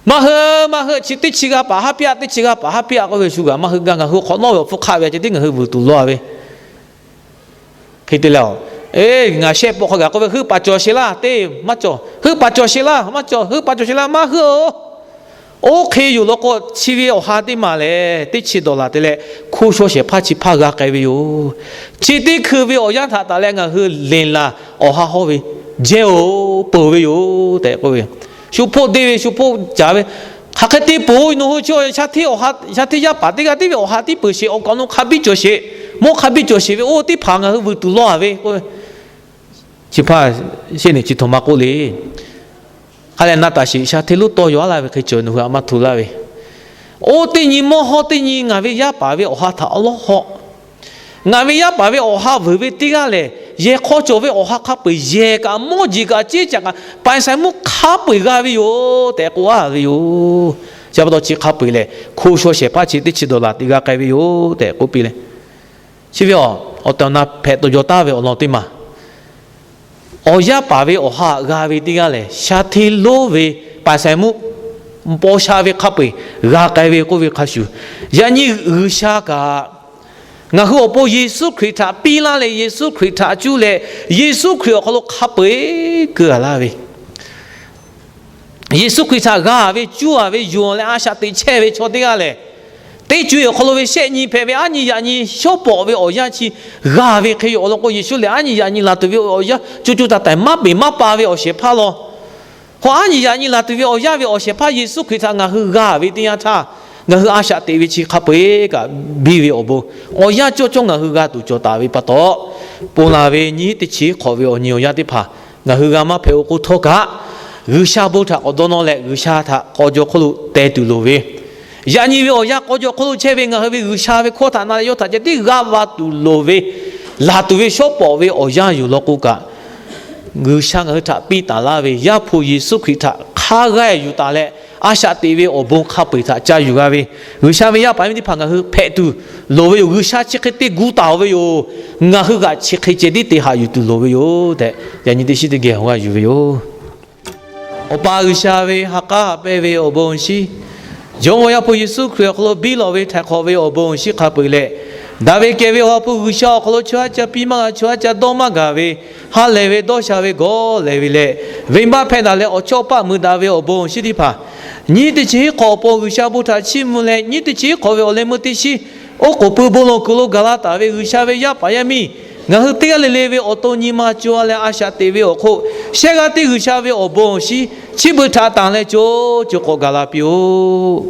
maˇ heuˆ, maˇ heuˆ, chi teˇ chi g'a paˍ haˉ piˇ-a, teˇ chi g'a paˍ haˉ piˇ-a k'oˆ ve, shu gaˬ maˇ heuˆ gaˇ, ngaˬ hui hk'awꞈ nawˉ ve awˬ hpfuhˇ hk'aˆ ve a ceh tiˉ ngaˬ hui vuiˬ tuˬ law-a ve hk'e te leh, ngaˬ shehˆ pawˆ hk'a gaˬ k'oˆ ve, heuˆ paˍ cawˬ sheˍ laˇ, teˇ maˇ cawˬ, heuˆ paˍ cawˬ sheˍ laˇ, maˇ cawˬ, heuˆ paˍ cawˬ sheˍ laˇ, maˇ heuˆ-oˬ. Oˇ hk'e yoˬ law k'o, chi ve awˬ ha teˇ maˬ lehˬ teˇ chi dollar te leh, hko shaw shehˍ hpaˇ chi hpaˇ g'a k'ai ve yoˬ. Chi teˇ hkui ve awˬ yanˇ htaꞈ taˍ leh ngaˬ hui liꞈ laˬ awˬ ha hawˉ ve jehˇ-oˬ, peuˬ ve yoˬ tehꞈ k'oˆ ve, shu hpoˆ deˇ ve, shu hpoˆ caˍ ve, hk'aˬ hk'e te peuˬ-oˬ, nawˬ hui chi shaˍ hteˇ awˬ ha, shaˍ hteˇ yaˇ paˍ teˇ g'aˇ tiˉ ve awˬ ha tiˉ peuˬ sheˍ, awˬ kaꞈ nawˬ hk'a biˇ cawˬ sheˍ, mawˇ hk'a biˇ cawˬ sheˍ ve, oˇ teˇ hpaˍ ngaˬ hui vuiˬ tuˬ law-a ve k'o, chi hpaˇ shehˆ niꞈ chi htoꞈ ma k'oˆ le. Hk'a lehˬ na taˍ sheˍ, Shaˍ hteˇ lonˉ tawˇ yaw-a laˇ ve hk'e cawˬ, nawˬ hui a maˇ hto laˇ ve. Oˇ teˇ nyi mawˇ hawˉ teˇ nyi ngaˬ ve yaˇ paˍ ve awˬ ha htaꞈ awˉ lawˉ hawˉ. Ngaˬ ve yaˇ paˍ ve awˬ ha vuiˬ ve teˇ g'aˇ lehˬ, yehˬ hk'aw cawˬ ve awˬ ha hk'a peu-eˬ yehˬ kaꞈ mawˇ jeˬ kaꞈ ceˇ caꞈ kaꞈ paˍ saiˍ mvuhˇ hk'a peu-eˬ g'a ve yoˬ tehꞈ k'oˆ-a ve yoˬ. Chi pa taw chi hk'a peu-eˬ lehˬ, hko shaw shehˍ hpaˇ chi teˇ chi dollar teˇ g'aˇ k'ai ve yoˬ tehꞈ k'oˆ piˇ leh, chi ve awˬ tehˬ awˬ na hpehꞈ tuˬ jaw taˍ ve awˬ lawn teˇ maˬ, awˬ yaˇ paˍ ve awˬ ha g'a ve teˇ g'aˇ lehˬ, Shaˍ hteˇ lonˉ ve paˍ saiˍ mvuhˇ paw sha ve hk'a peu-eˬ g'a k'ai ve k'oˆ ve hk'a shuˍ, yaꞈ nyi G'uiˬsha kaꞈ ngaˬ hui awˬ pon Yeˍsuˆ Hkriꞈ htaꞈ piˇ laˇ leh, Yeˍsuˆ Hkriꞈ htaꞈ cuˇ leh, Yeˍsuˆ Hkriꞈ awˬ hk'aw lo hk'a peu-eˬ keu-a laˇ ve, Yeˍsuˆ Hkriꞈ htaꞈ g'a ve, cuˇ-a ve, yonˍ leh a shaꞈ teꞈ chehˇ ve chaw teˇ g'aˇ lehˬ, teˇ co-e awˬ hk'aw lo ve shehˆ nyi hpehꞈ ve aˉ nyi yaꞈ nyi shawˉ pawˍ ve awˬ yanˇ chi g'a ve hk'e yoˬ. Awˬ lawn k'o, Yeˍsuˆ lehˬ aˉ nyi yaꞈ nyi laˬ tuˬ ve awˬ yanˇ co co taiˍ taiˍ maˇ peˬ maˇ pa ve awˬ shehˍ hpaˇ law. Hk'o aˉ nyi yaꞈ nyi laˬ tuˬ ve awˬ yanˇ ve awˬ shehˍ hpaˇ Yeˍsuˆ Hkriꞈ htaꞈ ngaˬ hui g'a ve teˇ yanˇ htaˇ, ngaˬ hui a shaꞈ teꞈ ve chi hk'a peu-eˬ kaꞈ biˇ ve awˬ bon, awˬ yanˇ cawˇ cawˇ ngaˬ hui g'a tuˬ cawˬ taˍ ve pa taw, ponˬ laˬ ve nyiˇ teˇ chi hk'awꞈ ve awˬ nyi awˬ yanˇ teˇ hpaˍ ngaˬ hui g'a maˇ hpehꞈ-o k'oˆ htawˇ kaꞈ, G'uiˬsha bon htaꞈ k'awꞈ dawˇ nawˇ leh G'uiˬsha htaꞈ k'aw jaw hk'oˆ lo teh tuˬ loˍ ve, yaꞈ nyi ve awˬ yanˇ k'aw jaw hk'oˆ lo chehˇ ve ngaˬ hui ve G'uiˬsha ve hkawˇ htaꞈ na leh yawˇ htaꞈ ceh tiˉ g'a va tuˬ loˍ ve, laˬ tuˬ ve shawˉ pawˍ ve awˬ yanˇ yoˬ law k'o kaꞈ, G'uiˬsha ngaˬ hui htaꞈ piˇ taˍ laˇ ve Yaˇ hpu Yeˍsuˆ Hkriꞈ htaꞈ hk'a g'aˇ yuˬ taˍ leh, a shaꞈ teꞈ ve awˬ bon hk'a peu-eˬ htaꞈ ca yuˬ g'a ve, G'uiˬsha ve yaˇ paˍ yaˇ miˇ teˇ hpaˍ ngaˬ hui hpehꞈ tuˬ loˍ ve yoˬ. G'uiˬsha chi hk'e te gu taˍ-oˬ ve yoˬ. Ngaˬ hui g'aꞈ chi hk'e ceh tiˉ te haꞈ yuˬ tuˬ loˍ ve yoˬ tehꞈ, yaꞈ nyi teˇ shiˉ teˇ geh awˬ g'aˇ yuˬ ve yoˬ. Awˬ pa G'uiˬsha ve ha k'aˉ ha pehˇ ve awˬ bon awˬ shinˉ, Jawˇmawˇ Yaˇ hpu Yeˍsuˆ Hkriꞈ awˬ hk'aw lo biˇ lawˬ ve htaiˍ hk'awꞈ ve awˬ bon awˬ shinˉ hk'a peu-eˬ leh, daꞈ ve kehˬ ve Awˬ ha hpu G'uiˬsha awˬ hk'aw lo chaw haˉ ca piˇ maˇ g'a, chaw haˉ ca dawˇ maˇ gaˬ ve, ha lehˬ ve dawˇ sha ve gawˇ lehˬ ve leh, venˇbaˆ hpehˇ daꞈ leh awˬ chawˇ paˆ mui daꞈ ve awˬ bon awˬ shinˉ teˇ hpaˍ, nyiˇ teˇ chi hiˉ hk'awꞈ awˬ pon G'uiˬsha bon htaꞈ chiˇ mvuh leh, nyiˇ teˇ chi hiˉ hk'awꞈ ve awˬ leh meuˇ teˇ shiˉ oˉ k'oˍ pui bon lawˬ kuiˬ lo gaˬ la taˍ ve G'uiˬsha ve yaˇ paˍ yaˇ miˇ, ngaˬ hui teˇ g'aˇ le le ve awˬ to nyi ma co-a leh a shaꞈ teꞈ ve awˬ hk'oˆ, shehˇ g'aˇ tiˉ G'uiˬsha ve awˬ bon awˬ shinˉ chi beuꞈ htaꞈ tanˬ leh co co k'awꞈ gaˬ la piˇ-oˆ.